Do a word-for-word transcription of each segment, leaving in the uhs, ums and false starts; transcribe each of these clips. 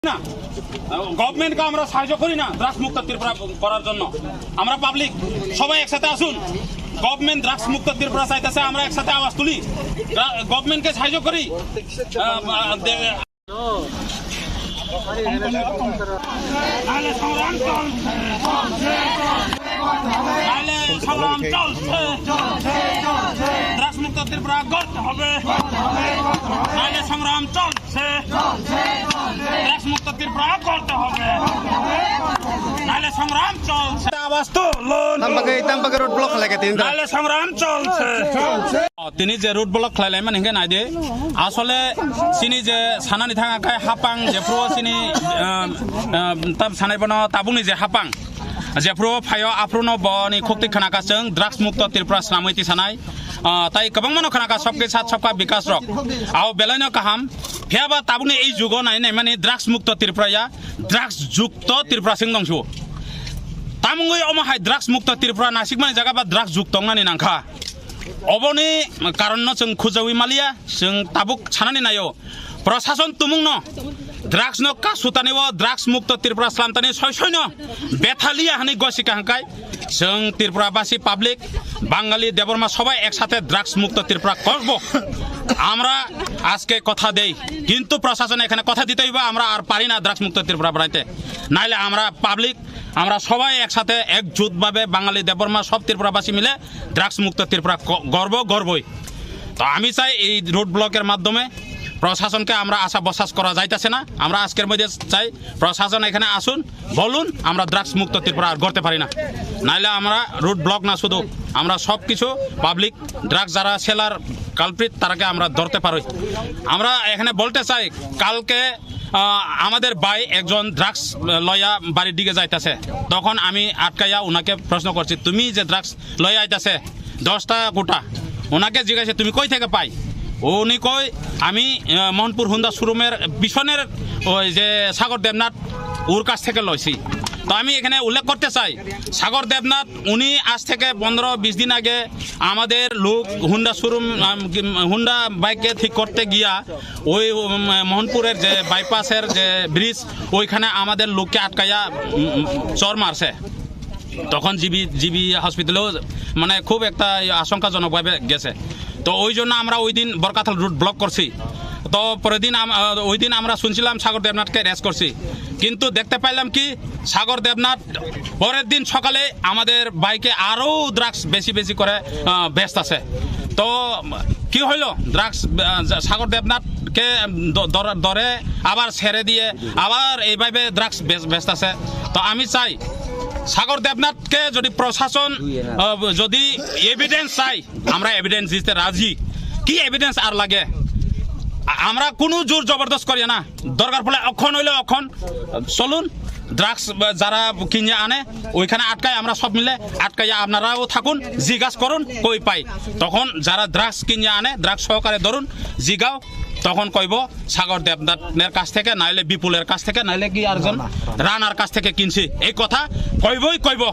না, গভর্নমেন্টকে আমরা সাহায্য করি না ড্রাগস মুক্ত ত্রিপুরা করার জন্য। আমরা পাবলিক সবাই একসাথে আসুন, গভর্নমেন্ট ড্রাগস মুক্ত ত্রিপুরা চাইতেছে, আমরা একসাথে আওয়াজ তুলি, ড্রা-, গভর্নমেন্টকে সাহায্য করি। আহ, আহ, দে-, নাইলে সংগ্রাম চলছে, ড্রাগস মুক্ত ত্রিপুরা গড়তে হবে, নাইলে সংগ্রাম চলছে। ড্রাগস মুক্ত ত্রিপুরা করতে হবে, নাইলে সংগ্রাম চলছে। আওয়াজ তুলুন। Tampake, tampake road block khlai kha tini da. নাইলে সংগ্রাম চলছে। Tini je road block khlai laimani hingke naide, asole chini je sanani thang khe hapang jephru chini, um, um, tam sanai bono tabukni je hapang jephru phaio aphruno boni khukti khanaka chwng drugs mukto Tripura swnamwi tisanai. Ah, tai kwbangmano khanaka sobke sat sobka bikas rok. Ao belaino kaham. Phiya ba tabukni ei jugo nai naimani drugs mukto Tripura ya, drugs jukto Tripura sing dongsu. Tamungwi omo hai drugs mukto Tripura nasikmani jaga ba drugs juk tongnani nangkha. Oboni karonno chwng khujawi maliya, chwng tabuk sanani naio. Prosason tumungno drugs no kasutani o drugs mukto Tripura slamtani soi soino bethaliya hani gosika hangkai. Chwng Tripura basi public, Bangali Debbarma সবাই একসাথে ড্রাগস মুক্ত ত্রিপুরা করব। আমরা আজকে কথা দেই, কিন্তু প্রশাসন এখানে কথা দিতে হইবে, আমরা আর পারি না ড্রাগস মুক্ত ত্রিপুরা বানাইতে। নাইলে আমরা পাবলিক, আমরা সবাই একসাথে একজুটভাবে বাঙালি দেববর্মা সব ত্রিপুরাবাসী মিলে ড্রাগস মুক্ত ত্রিপুরা ক-, গর্ব গর্বই। তো আমি চাই এই রোড ব্লকের মাধ্যমে প্রশাসনকে আমরা আশা বিশ্বাস করা যাইতেছে না। আমরা আজকের মধ্যে চাই প্রশাসন এখানে আসুন, বলুন, আমরা ড্রাগস মুক্ত ত্রিপুরা আর গড়তে পারি না। নাইলে আমরা রোড ব্লক না শুধু, আমরা সব কিছু পাবলিক ড্রাগস যারা সেলার কালপ্রিট তারাকে আমরা ধরতে পারি। আমরা এখানে বলতে চাই, কালকে, আহ, আমাদের ভাই একজন ড্রাগস লয়া বাড়ির দিকে যাইতাছে, তখন আমি আটকাইয়া ওনাকে প্রশ্ন করছি, "তুমি যে ড্রাগস লয়া আইতাছে দশটা গোটা", ওনাকে জিজ্ঞাসা, "তুমি কই থেকে পাই?" উনি কই, "আমি, আহ, মোহনপুর হুন্ডা শোরুমের পিছনের ওই যে সাগর দেবনাথ, ওর কাছ থেকে লইছি।" তো আমি এখানে উল্লেখ করতে চাই, সাগর দেবনাথ উনি আজ থেকে পনেরো বিশ দিন আগে আমাদের লোক হুন্ডা শোরুম, আম, কি, হুন্ডা বাইকে ঠিক করতে গিয়া ওই, উম, মোহনপুরের যে বাইপাসের যে ব্রিজ, ওইখানে আমাদের লোককে আটকাইয়া, উম, উম, চড় মারছে। তখন জিবি, জিবি হসপিটালেও মানে খুব একটা আশঙ্কাজনকভাবে গেছে। তো ওই জন্য আমরা ওই দিন বরকাতাল রোড ব্লক করছি। তো পরের দিন আম-, আহ, ওই দিন আমরা শুনছিলাম সাগর দেবনাথকে অ্যারেস্ট করছি, কিন্তু দেখতে পাইলাম কি সাগর দেবনাথ পরের দিন সকালে আমাদের বাইকে আরো ড্রাগস বেশি বেশি করে, আহ, ব্যস্ত আছে। তো কি হইলো? ড্রাগস, আহ, সাগর দেবনাথকে দ-, ধরে, ধরে আবার ছেড়ে দিয়ে আবার এইভাবে ড্রাগস বেচ-, বেচতেছে। তো আমি চাই সাগর দেবনাথকে যদি প্রশাসন, আহ, যদি এভিডেন্স চাই, আমরা এভিডেন্স দিতে রাজি। কি এভিডেন্স আর লাগে? আ-, আমরা কোনো জোর জবরদস্ত করি না। দরকার পড়লে অখন হইলে অখন চলুন, ড্রাগস, আহ, যারা কিনে আনে ওইখানে আটকায়, আমরা সব মিলে আটকাইয়া আপনারাও থাকুন, জিজ্ঞাসা করুন কই পাই। তখন যারা ড্রাগস কিনে আনে ড্রাগস সহকারে ধরুন, জিগাও, তখন কইব সাগর দেবনাথের কাছ থেকে, নাইলে বিপুলের কাছ থেকে, নাইলে কি আরজন রানার কাছ থেকে কিনছি, এই কথা কইবই কইব।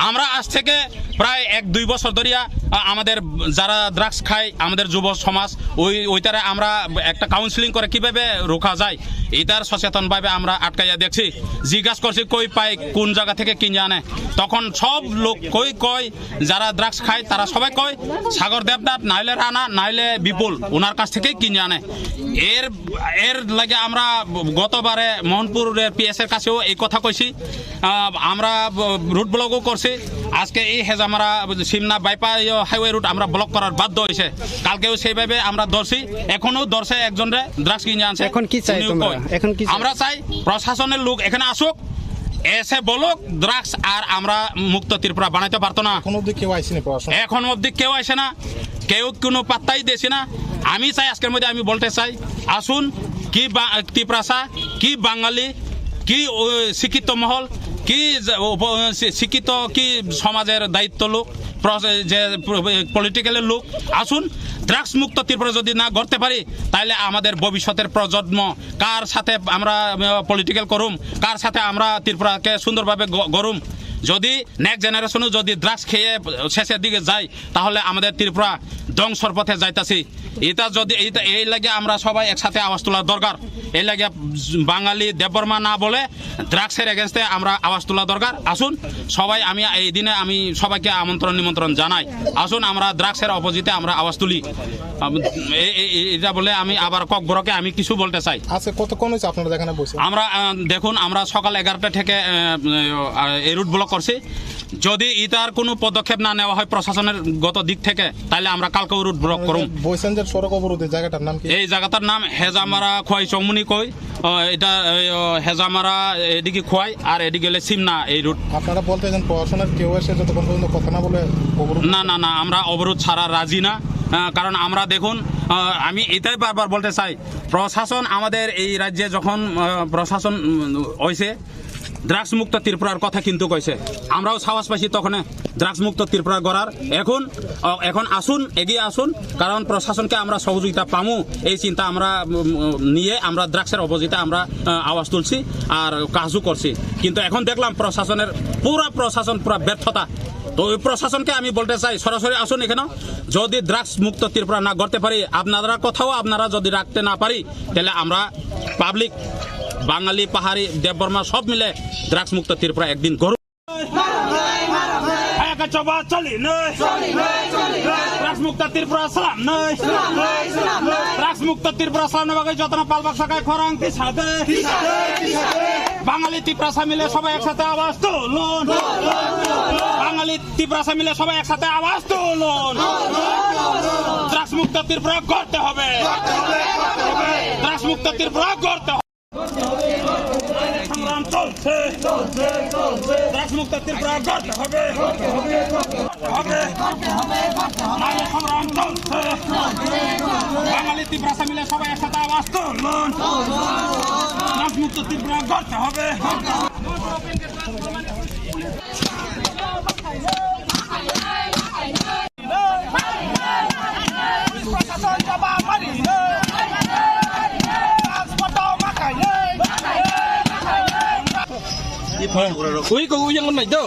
আমরা আজ থেকে প্রায় এক দুই বছর ধরিয়া, আ, আমাদের যারা ড্রাগস খায়, আমাদের যুব সমাজ, ওই, ওইটারে আমরা একটা কাউন্সেলিং করে কিভাবে রোকা যায়, এটার সচেতনভাবে আমরা আটকাইয়া দেখছি। জিজ্ঞাসা করছি কই পায়, কোন জায়গা থেকে কিনে আনে, তখন সব লোক কই কই যারা ড্রাগস খায় তারা সবাই কয় সাগর দেবনাথ, নাইলে রানা, নাইলে বিপুল, ওনার কাছ থেকেই কিনে আনে। এর, এর লাগে আমরা গতবারে মোহনপুরের পিএস এর কাছেও এই কথা কইছি। আহ, আমরা রোড ব্লকও করছি। আজকে এই হেজামারা সিমনা বাইপাস হাইওয়ে রুট আমরা ব্লক করার বাধ্য হয়েছে। কালকেও সেইভাবে আমরা ধরছি, এখনো ধরছে একজনরে, ড্রাগস কিনে আনছে। এখন কি চাই উনিও তোমরা? কয়। এখন কি চাই? আমরা চাই প্রশাসনের লোক এখানে আসুক, এসে বলুক, ড্রাগস আর আমরা মুক্ত ত্রিপুরা বানাইতে পারতো না। এখন অবধি কেউ আইসেনি প্রশাসন? এখন অবধি কেউ আইসে না, কেউ কোনো পাত্তাই দিয়েছে না। আমি চাই, আজকের মধ্যে আমি বলতে চাই, আসুন, কি বা-, তিপ্রাসা, কি বাঙালি, কি, ও, শিক্ষিত মহল, কি যে, ও, ব-, শি-, শিক্ষিত, কি সমাজের দায়িত্ব লোক, প্র-, যে, প-, পলিটিক্যালের লোক, আসুন, ড্রাগস মুক্ত ত্রিপুরা যদি না গড়তে পারি, তাহলে আমাদের ভবিষ্যতের প্রজন্ম কার সাথে আমরা, আহ, পলিটিক্যাল করুম, কার সাথে আমরা ত্রিপুরাকে সুন্দরভাবে গ-, গড়ুম। যদি নেক্সট জেনারেশনও যদি ড্রাগস খেয়ে শেষের দিকে যায়, তাহলে আমাদের ত্রিপুরা ধ্বংসর পথে যাইতাছি। এটা যদি, এটা, এই লাগে আমরা সবাই একসাথে আওয়াজ তোলা দরকার। এই লাগে বাঙালি দেববর্মা না বলে ড্রাগসের এগেনস্টে আমরা আওয়াজ তোলা দরকার। আসুন সবাই, আমি এই দিনে আমি সবাইকে আমন্ত্রণ নিমন্ত্রণ জানাই। আসুন আমরা ড্রাগসের অপোজিটে আমরা আওয়াজ তুলি। আম, এ-, এ-, এ-, এটা বলে আমি আবার ককবরকে আমি কিছু বলতে চাই। আজকে কতক্ষণ হয়েছে আপনারা এখানে বসে? আমরা, আহ, দেখুন, আমরা সকাল এগারোটা থেকে, আহ, আহ, এই রুট ব্লক করছি। যদি এটার কোনো পদক্ষেপ না নেওয়া হয় প্রশাসনের গত দিক থেকে, তাহলে আমরা কালকেও রুট ব্লক করুম। বলছেন যে সড়ক অবরোধের জায়গাটার নাম কি? এই জায়গাটার নাম হেজামারা খোয়াই চৌমুনি কই। আহ, এটা, এই, আহ, হেজামারা এদিকে খোয়াই আর এদিকে হলে সিমনা এই রুট। আপনারা বলতে চান প্রশাসনের কেউ এসে যতক্ষণ পর্যন্ত কথা না বলে অবরোধ? না, না, না, আমরা অবরোধ ছাড়া রাজি না। আহ, কারণ আমরা দেখুন, আহ, আমি এটাই বারবার বলতে চাই, প্রশাসন আমাদের এই রাজ্যে যখন, আহ, প্রশাসন, উম, হয়েছে, ড্রাগস মুক্ত ত্রিপুরার কথা কিন্তু কইছে, আমরাও সাহস পাইছি তখন ড্রাগস মুক্ত ত্রিপুরা গড়ার। এখন, আহ, এখন আসুন, এগিয়ে আসুন, কারণ প্রশাসনকে আমরা সহযোগিতা পামু, এই চিন্তা আমরা, উম, উম, নিয়ে আমরা ড্রাগসের অপোজিটে আমরা, আহ, আওয়াজ তুলছি আর কাজও করছি। কিন্তু এখন দেখলাম প্রশাসনের, পুরা প্রশাসন পুরা ব্যর্থতা। তো ওই প্রশাসনকে আমি বলতে চাই, সরাসরি আসুন এখানে। যদি ড্রাগস মুক্ত ত্রিপুরা না গড়তে পারি, আপনারা কোথাও আপনারা যদি রাখতে না পারি, তাহলে আমরা পাবলিক, বাঙালি, পাহাড়ি, দেববর্মা সব মিলে ড্রাগস মুক্ত ত্রিপুরা একদিন গড়ব। এক চবা চলি নয়। ড্রাগস মুক্ত ত্রিপুরা সালাম নয়। ড্রাগস মুক্ত ত্রিপুরা সালাম নয় বাকি যতনা পালবাক সাকায় খরাং তিসাদে। বাঙালি তিপ্রাসা মিলে সবাই একসাথে আওয়াজ তুলুন। বাঙালি তিপ্রাসা মিলে সবাই একসাথে আওয়াজ তুলুন। ড্রাগস মুক্ত ত্রিপুরা গড়তে হবে। ড্রাগস মুক্ত ত্রিপুরা গড়তে হবে। সংগ্রাম চলছে। ড্রাগস মুক্ত ত্রিপুরা গড়তে হবে। হবে। সংগ্রাম চলছে। বাঙালি তিপ্রাসা মিলে সবাই একসাথে আওয়াজ তুলুন। ড্রাগস মুক্ত ত্রিপুরা গড়তে হবে। Ui ko ui yang nai do.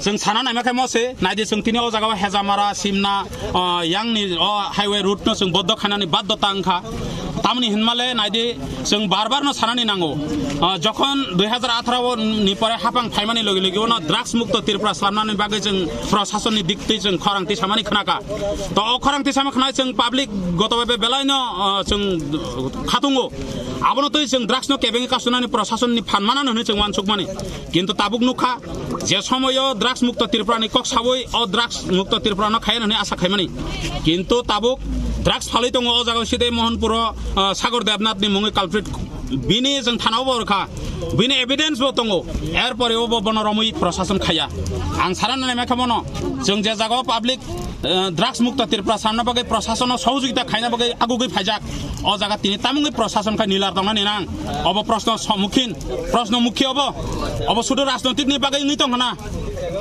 Chwng sana naima khe mo se, naidi chwng tini o jaga o Hejamara, Simna, o, yang ni o highway route no chwng boddo khainani baddo ta wngkha. Tamoni hinmale naidi chwng bar bar no sanani nango. O, jokhon dui hajar atharo ni pore hapang phaimani logi logi ono drugs mukto Tripura slamnani bagwi chwng proshasonni dik twi chwng khorang twi samani khnaka. To o khorang twi sama khnai chwng public goto bhabe belai no, o, chwng khatungo. Abono twi chwng drugs no kebengwi kasunani proshasonni phan manano hinwi chwng uansukmani. Kintu tabuk nukha, je somoyo drugs mukto Tripura ni kok sawi o drugs mukto Tripura no khaiya hinwi asa khaimani. Kintu tabuk drugs phalwi tongo o jaga side Mohanpuro, ah, Sagar Debnath ni mungwi culprit, bini chwng thana o bo rwkha, bini evidence bo tongo, er pore o bo bono romwi proshashan khaiya. Ang sana nai mai kha bono, chwng je jaga o public eh, drugs mukto Tripura samna bagwi proshasano sohojogita khaina bagwi agugwi phaijak. O jaga tini tamungwi proshashan khai nilar tongnani nang. Obo proshno sommukhin, proshno mukhi obo. Obo sudu rajnotik ni bagwi wngwi tong hana.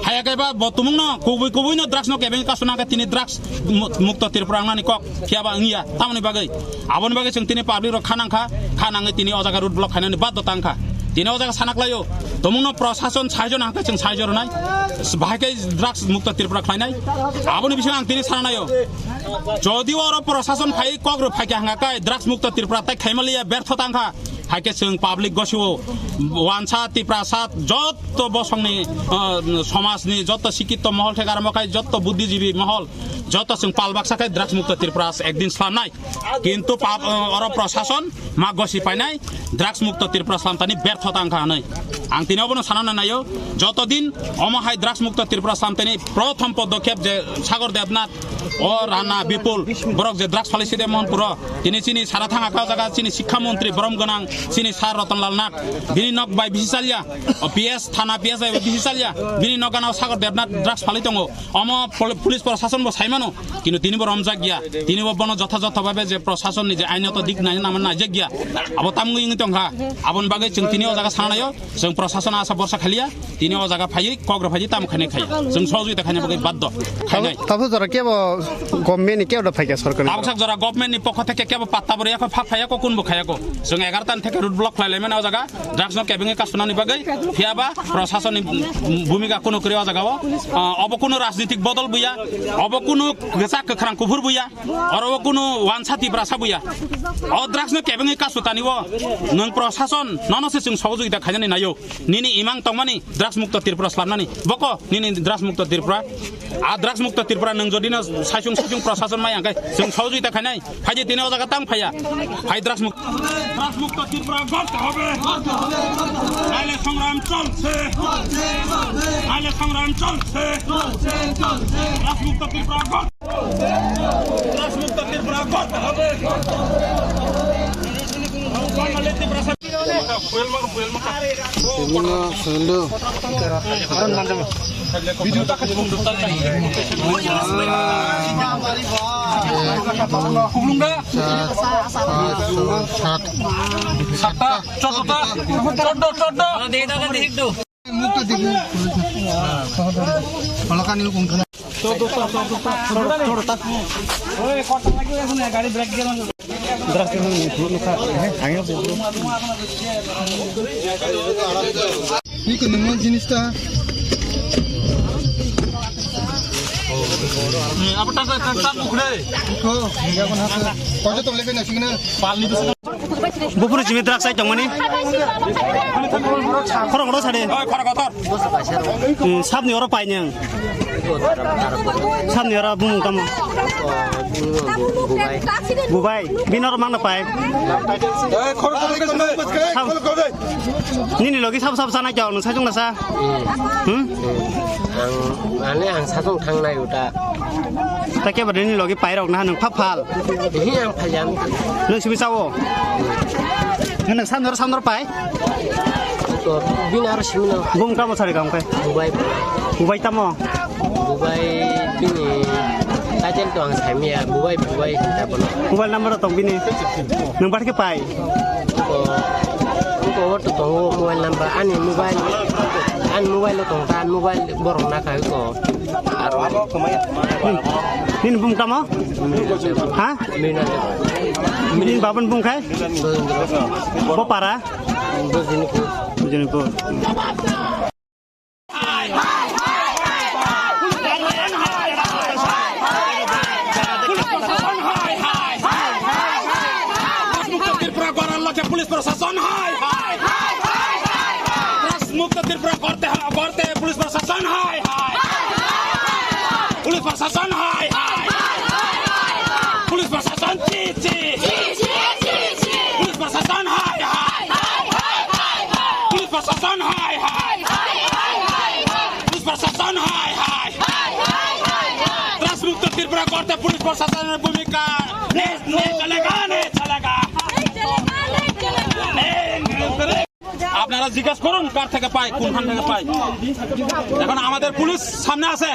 Haya khe ba bo tumungno kubui kubui no drugs no kebeng kasuna khe tini drugs mu-, mukto Tripura wngnani kok phiya ba wngya tamoni bagwi. Aboni bagwi chwng tini public rok khanang kha, khanangwi tini o jaga road block khainani baddo tang kha. Tini o jaga sana khlaio, tumungno proshashan saijo nang khe chwng saijo rwnai. Bahai khe drugs mukto Tripura khlainai. Aboni bisingo ang tini sana naio. Jodi oro proshashan phai kok rw phai khe hanga kai drugs mukto Tripura tai khaimaliya bertho tang kha. Hai khe chwng public gosio wansa Tiprasa jotto bosongni, ah, somajni jotto sikito mohol thek arombo khai jotto buddhijibi mohol jotto chwng pal baksa khai drugs mukto Tripura ekdin slamnai. Kintu pap, eh, oro proshashan ma gosi painai drugs mukto Tripura slamtani berthota wngkha hinwi. Ang tini obono sanana naio, joto din omo hai drugs mukto Tripura slamtani prothom podokhep je Sagar Debnath o Rana Bipul borok je drugs phalwi side Mohanpuro, tini chini sara thanga kha o jaga chini sikha montri borom gwnang chini Sir Ratan Lal Nath, bini nok bai bisi chalya, o P S thana P S bai bisi chalya, bini nok gana o Sagar Debnath drugs phalwi tongo. Omo pol-, police proshashan bo saimano, kintu tini bo romjak ya, tini bo bono jotha jotha bhabe je proshashan ni je ainoto dik nai nama naijak ya, abo tamungwi wngwi tongkha, aboni bagwi chwng tini o jaga sana naio, chwng Prosason asa borsa khaliya, tini o jaga phaiwi kogra phaiwi tamo khainai khaiya. Chwng sohojogita khaina bagwi baddo. Khainai. Tabuk jora kebo government ni kebo da phaikha sorkar ni? Tabuk sak jora government ni pokho theke kebo patta bo riyakho, phak phaiya ko, kun bo khaiya ko. Chwng egaroh ta theke road block khlai laimani o jaga, drugs no kebengwi kasunani bagwi, phiyaba prosason ni bhumika kunu kwrwi o jaga o. Ah, obo kunu rajnitik bodol buya, obo kunu kwchak kwkhrang kuphur buya. Oro o kunu wansa Tiprasa buya. O drugs no kebengwi kasutani o nwng prosason nono se chwng sohojogita khainani naio. Nini imang tongmani drugs mukto Tripura slamnani. Boko nini drugs mukto Tripura. A drugs mukto Tripura nwng jodi no saichung saichung prosason mai angkhe chwng sohojogita khainai. Phaidi tini o jaga tang phaiya. Phai drugs mukto. Drugs mukto Tripura গড়তে হবে। নাইলে সংগ্রাম চলছে। নাইলে সংগ্রাম চলছে। Drugs mukto Tripura গড়তে হবে। Drugs mukto Tripura গড়তে হবে। বাঙালি তিপ্রাসা। বিভিন্ন শৈল। চার, পাঁচ, ছয়, সাত। সাতটা, চোদ্দটা, চোদ্দ, চোদ্দ। মুখটা দেখি। হলকানি কম। চোদ্দটা, চোদ্দটা, চোদ্দটা। ওই, কত লাগে এখন গাড়ি ব্রেক গেল। Ini kena mana jenis ta? Apa tak tak tak mukre? Ko, ya kan apa? Kau tu boleh kena sini. Pal ni tu. Bufuru jimi drugs sai tongmani. Khorok khorok sade. Hmm, sabni oro pai nang. Sabni oro bumung tamo. Bubai. Bini oro mangna pai. Sab-, nini logi sab sab sana jao nung sajung nasa. Hmm? Ang, ane ang sajung thangnai uta. Ta khe bade nini logi pairok na nung phap phal. Hi ang phaljam. Nung simi sao. Nung sandor sandor pai. To bini aro simi no. Bum kamo sari kam kai. Bubai. Bubai tamo. Bubai bini title to ang saimia. Bubai bubai hinta bono. Mobile number tong bini. Nung bar khe pai. Ko, ko to tongo mobile number, ani mobile, ani mobile lo tong ta, ani mobile borok na khai ko. Aro. Nini bum tamo? Ha? Mina. Nini babun bum khai? Bo para? Bujinipur. Bujinipur. Tripura গড়ার লক্ষ্যে পুলিশ প্রশাসন হায় হায়। Drugs মুক্ত ত্রিপুরা গড়তে হ-, গড়তে পুলিশ প্রশাসন হায় হায়। পুলিশ প্রশাসন হায় হায়। পুলিশ প্রশাসন চি চি। পুলিশ প্রশাসন হায় হায়। পুলিশ প্রশাসন হায় হায়। পুলিশ প্রশাসন হায় হায়। Drugs মুক্ত ত্রিপুরা গড়তে পুলিশ প্রশাসনের ভূমিকা নেই, নেই চলেগা, নেই চলেগা। নেই, নেই চলেগা। আপনারা জিজ্ঞেস করুন কার থেকে পায়, কোনখান থেকে পায়। এখন আমাদের পুলিশ সামনে আছে,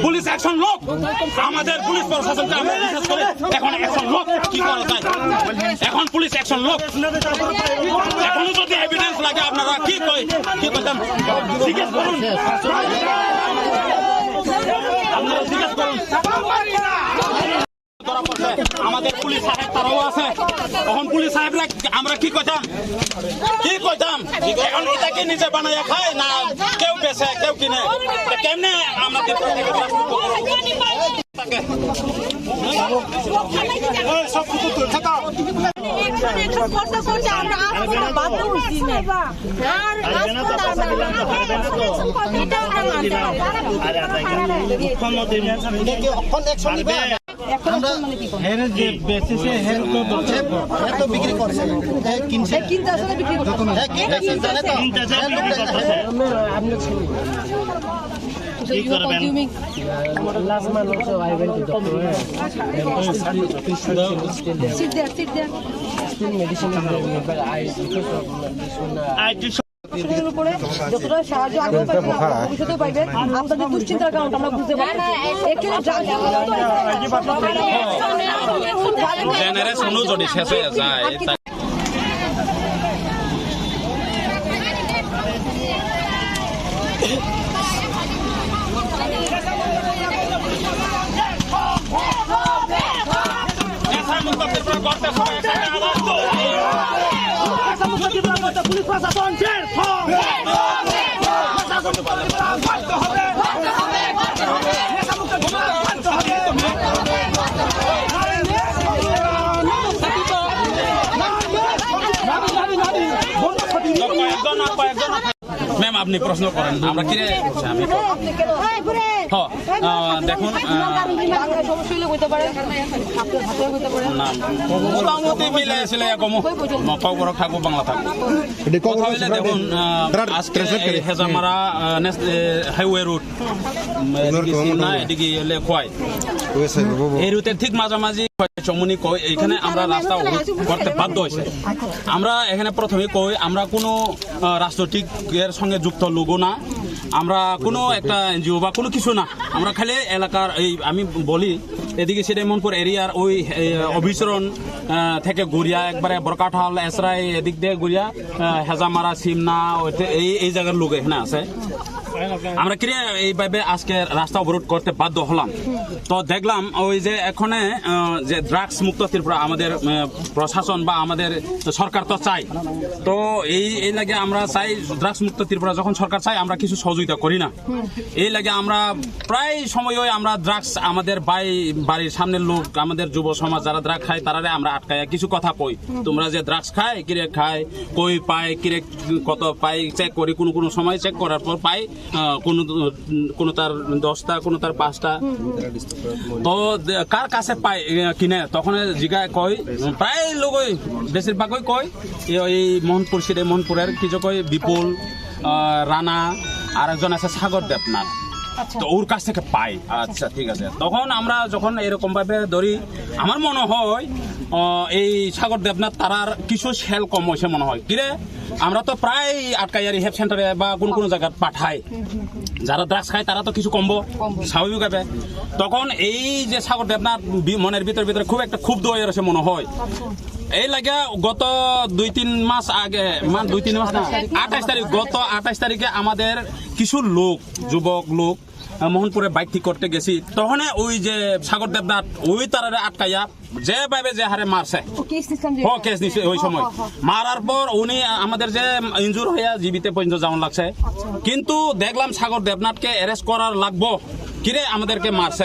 পুলিশ অ্যাকশন লোক, আমাদের পুলিশ প্রশাসনকে আমরা জিজ্ঞেস করি এখন অ্যাকশন লোক কি করা যায়। এখন পুলিশ অ্যাকশন লোক, এখনো যদি এভিডেন্স লাগে আপনারা কি কই, কি করতাম জিজ্ঞেস করুন। আপনারা জিজ্ঞেস করুন। ধরা পড়ছে। আমাদের পুলিশ সাহেব তারাও আছে। এখন পুলিশ সাহেবরা আমরা কি কইতাম? কি কইতাম? এখন এটা কি নিজে বানাইয়া খায় না কেউ বেচে, কেউ কিনে? তো কেমনে আমাদের এই সব কিছু তুলছে তো? এখন একটু স্পর্শ করছে, আমরা আসতে বাধ্য হইছি না। আর আসতে না, আমরা এটা আমরা মানতে পারবো না। এখন অ্যাকশন নিবে। আমরা হেরে যে বেচেছে, হেরে তো দরকার। এত বিক্রি করছে, এ কিনছে। এ কিনতে আসলে বিক্রি করছে। এ কিনতে আসলে জানে তো। কিনতে আসলে বিক্রি করছে। কি করবেন? Last month also I went to doctor. Sit there, sit there. Still medicine is there, but I, because of this one, uh, I just আসনের উপরে যতটা সাহায্য আগে পাবেন, আপনারা ভবিষ্যতেও পাইবেন। আপনাদের দুশ্চিন্তার কারণটা আমরা বুঝতে পারছি। এখানে যা যা জেনারেশনও যদি শেষ হয়ে যায়, পুলিশ প্রশাসন ব্যর্থ। ম্যাম, আপনি প্রশ্ন করেন, আমরা কি রে? আচ্ছা, আমি তো- হ, আহ, দেখুন, আহ, না, মোটামুটি মিলে আসলে এরকম। কখনো থাকবো, বাংলা থাকবো। কথা হইলে দেখুন, আহ, আজকে এই হেজামারা, আহ, ন্যাশ-, এ, হাইওয়ে রোড, উম, এদিকে সিমনা, এদিকে হলে খোয়াই। এই রুটের ঠিক মাঝামাঝি চমুনি কই, এখানে আমরা রাস্তা অবরোধ করতে বাধ্য হয়েছে। আমরা এখানে প্রথমে কই, আমরা কোনো, আহ, রাজনৈতিক এর সঙ্গে যুক্ত লোকও না, আমরা কোনো একটা এনজিও বা কোনো কিছু না, আমরা খালি এলাকার এই, আমি বলি, এদিকে সিডাই মোহনপুর এরিয়ার ওই, এ, অভিসরণ, আহ, থেকে ঘুরিয়া একবারে বরকাঠাল, এসরাই এদিক দিয়ে ঘুরিয়া, আহ, হেজামারা, সিমনা, ওইতে এই, এই জায়গার লোক এখানে আছে। আমরা কিরে এইভাবে আজকে রাস্তা অবরোধ করতে বাধ্য হলাম। তো দেখলাম ওই যে এখানে, আহ, যে ড্রাগস মুক্ত ত্রিপুরা আমাদের, আহ, প্রশাসন বা আমাদের সরকার তো চাই। তো এই, এই লাগে আমরা চাই ড্রাগস মুক্ত ত্রিপুরা, যখন সরকার চাই আমরা কিছু সহযোগিতা করি না। এই লাগে আমরা প্রায় সময়ই আমরা ড্রাগস আমাদের বাই-, বাড়ির সামনের লোক, আমাদের যুব সমাজ যারা ড্রাগ খায় তারারে আমরা আটকাইয়া কিছু কথা কই, "তোমরা যে ড্রাগস খায়, কিরে খায়, কই পায়, কিরে কত পায়, চেক করি।" কোনো কোনো সময় চেক করার পর পাই, আহ, কোনো, কোনো তার দশটা, কোনো তার পাঁচটা। তো দে-, কার কাছে পাই, আহ, কিনে, তখন জিগায় কই, প্রায় লোকই, বেশিরভাগই কই, এই, এই মোহনপুর, সিডে মোহনপুরের কিছু কই বিপুল, আহ, রানা, আর একজন আছে সাগর দেবনাথ। আচ্ছা। তো ওর কাছ থেকে পাই। আচ্ছা, ঠিক আছে। তখন আমরা যখন এরকম ভাবে ধরি, আমার মনে হয়, আহ, এই সাগর দেবনাথ তারার কিছু সেল কম হয়েছে মনে হয়। কিরে, আমরা তো প্রায় আটকাইয়া রিহেব সেন্টারে বা কোন কোন জায়গায় পাঠাই। যারা ড্রাগস খায় তারা তো কিছু কমবো, কমবো। স্বাভাবিক হবে। তখন এই যে সাগর দেবনাথ বি-, মনের ভিতরে ভিতরে খুব একটা ক্ষুব্ধ হয়ে রয়েছে মনে হয়। আচ্ছা। এই লাগে গত দুই তিন মাস আগে, মানে দুই তিন মাস না, আঠাশ তারিখ, গত আঠাশ তারিখে আমাদের কিছু লোক, যুবক লোক, আহ, মোহনপুরে বাইক ঠিক করতে গেছি, তখন ওই যে সাগর দেবনাথ ওই তারারে আটকাইয়া যেভাবে যে হারে মারছে। ও, কেস নিছিলাম যে ও, কেস নিছে ওই সময়। ও, ও, ও। মারার পর উনি আমাদের যে ইনজুর হইয়া জীবিত পর্যন্ত যাওয়ান লাগছে। আচ্ছা। কিন্তু দেখলাম সাগর দেবনাথকে অ্যারেস্ট করার লাগবো। কিরে আমাদেরকে মারছে।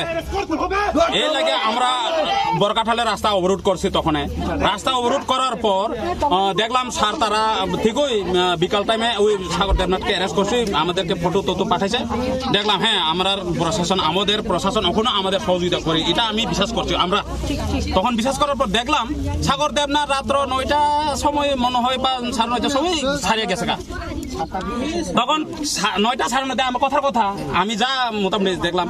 এই লাগে আমরা বরকাঠালে রাস্তা অবরোধ করছি তখনে। রাস্তা অবরোধ করার পর, আহ, দেখলাম স্যার তারা ঠিকই, আহ, বিকাল টাইমে ওই সাগর দেবনাথকে অ্যারেস্ট করছি, আমাদেরকে ফটো টটো পাঠাইছে। দেখলাম, হ্যাঁ, আমরা প্রশাসন, আমাদের প্রশাসন এখনো আমাদের সহযোগিতা করে, এটা আমি বিশ্বাস করছি। আমরা তখন বিশ্বাস করার পর দেখলাম সাগর দেবনাথ রাত্র নয়টা সময় মনে হয় বা সাড়ে নয়টার সময় ছাড়িয়ে গেছে গা। তখন সা-, নয়টা সাড়ে নয়টায় আমার কথার কথা, আমি যা মোটামুটি দেখলাম,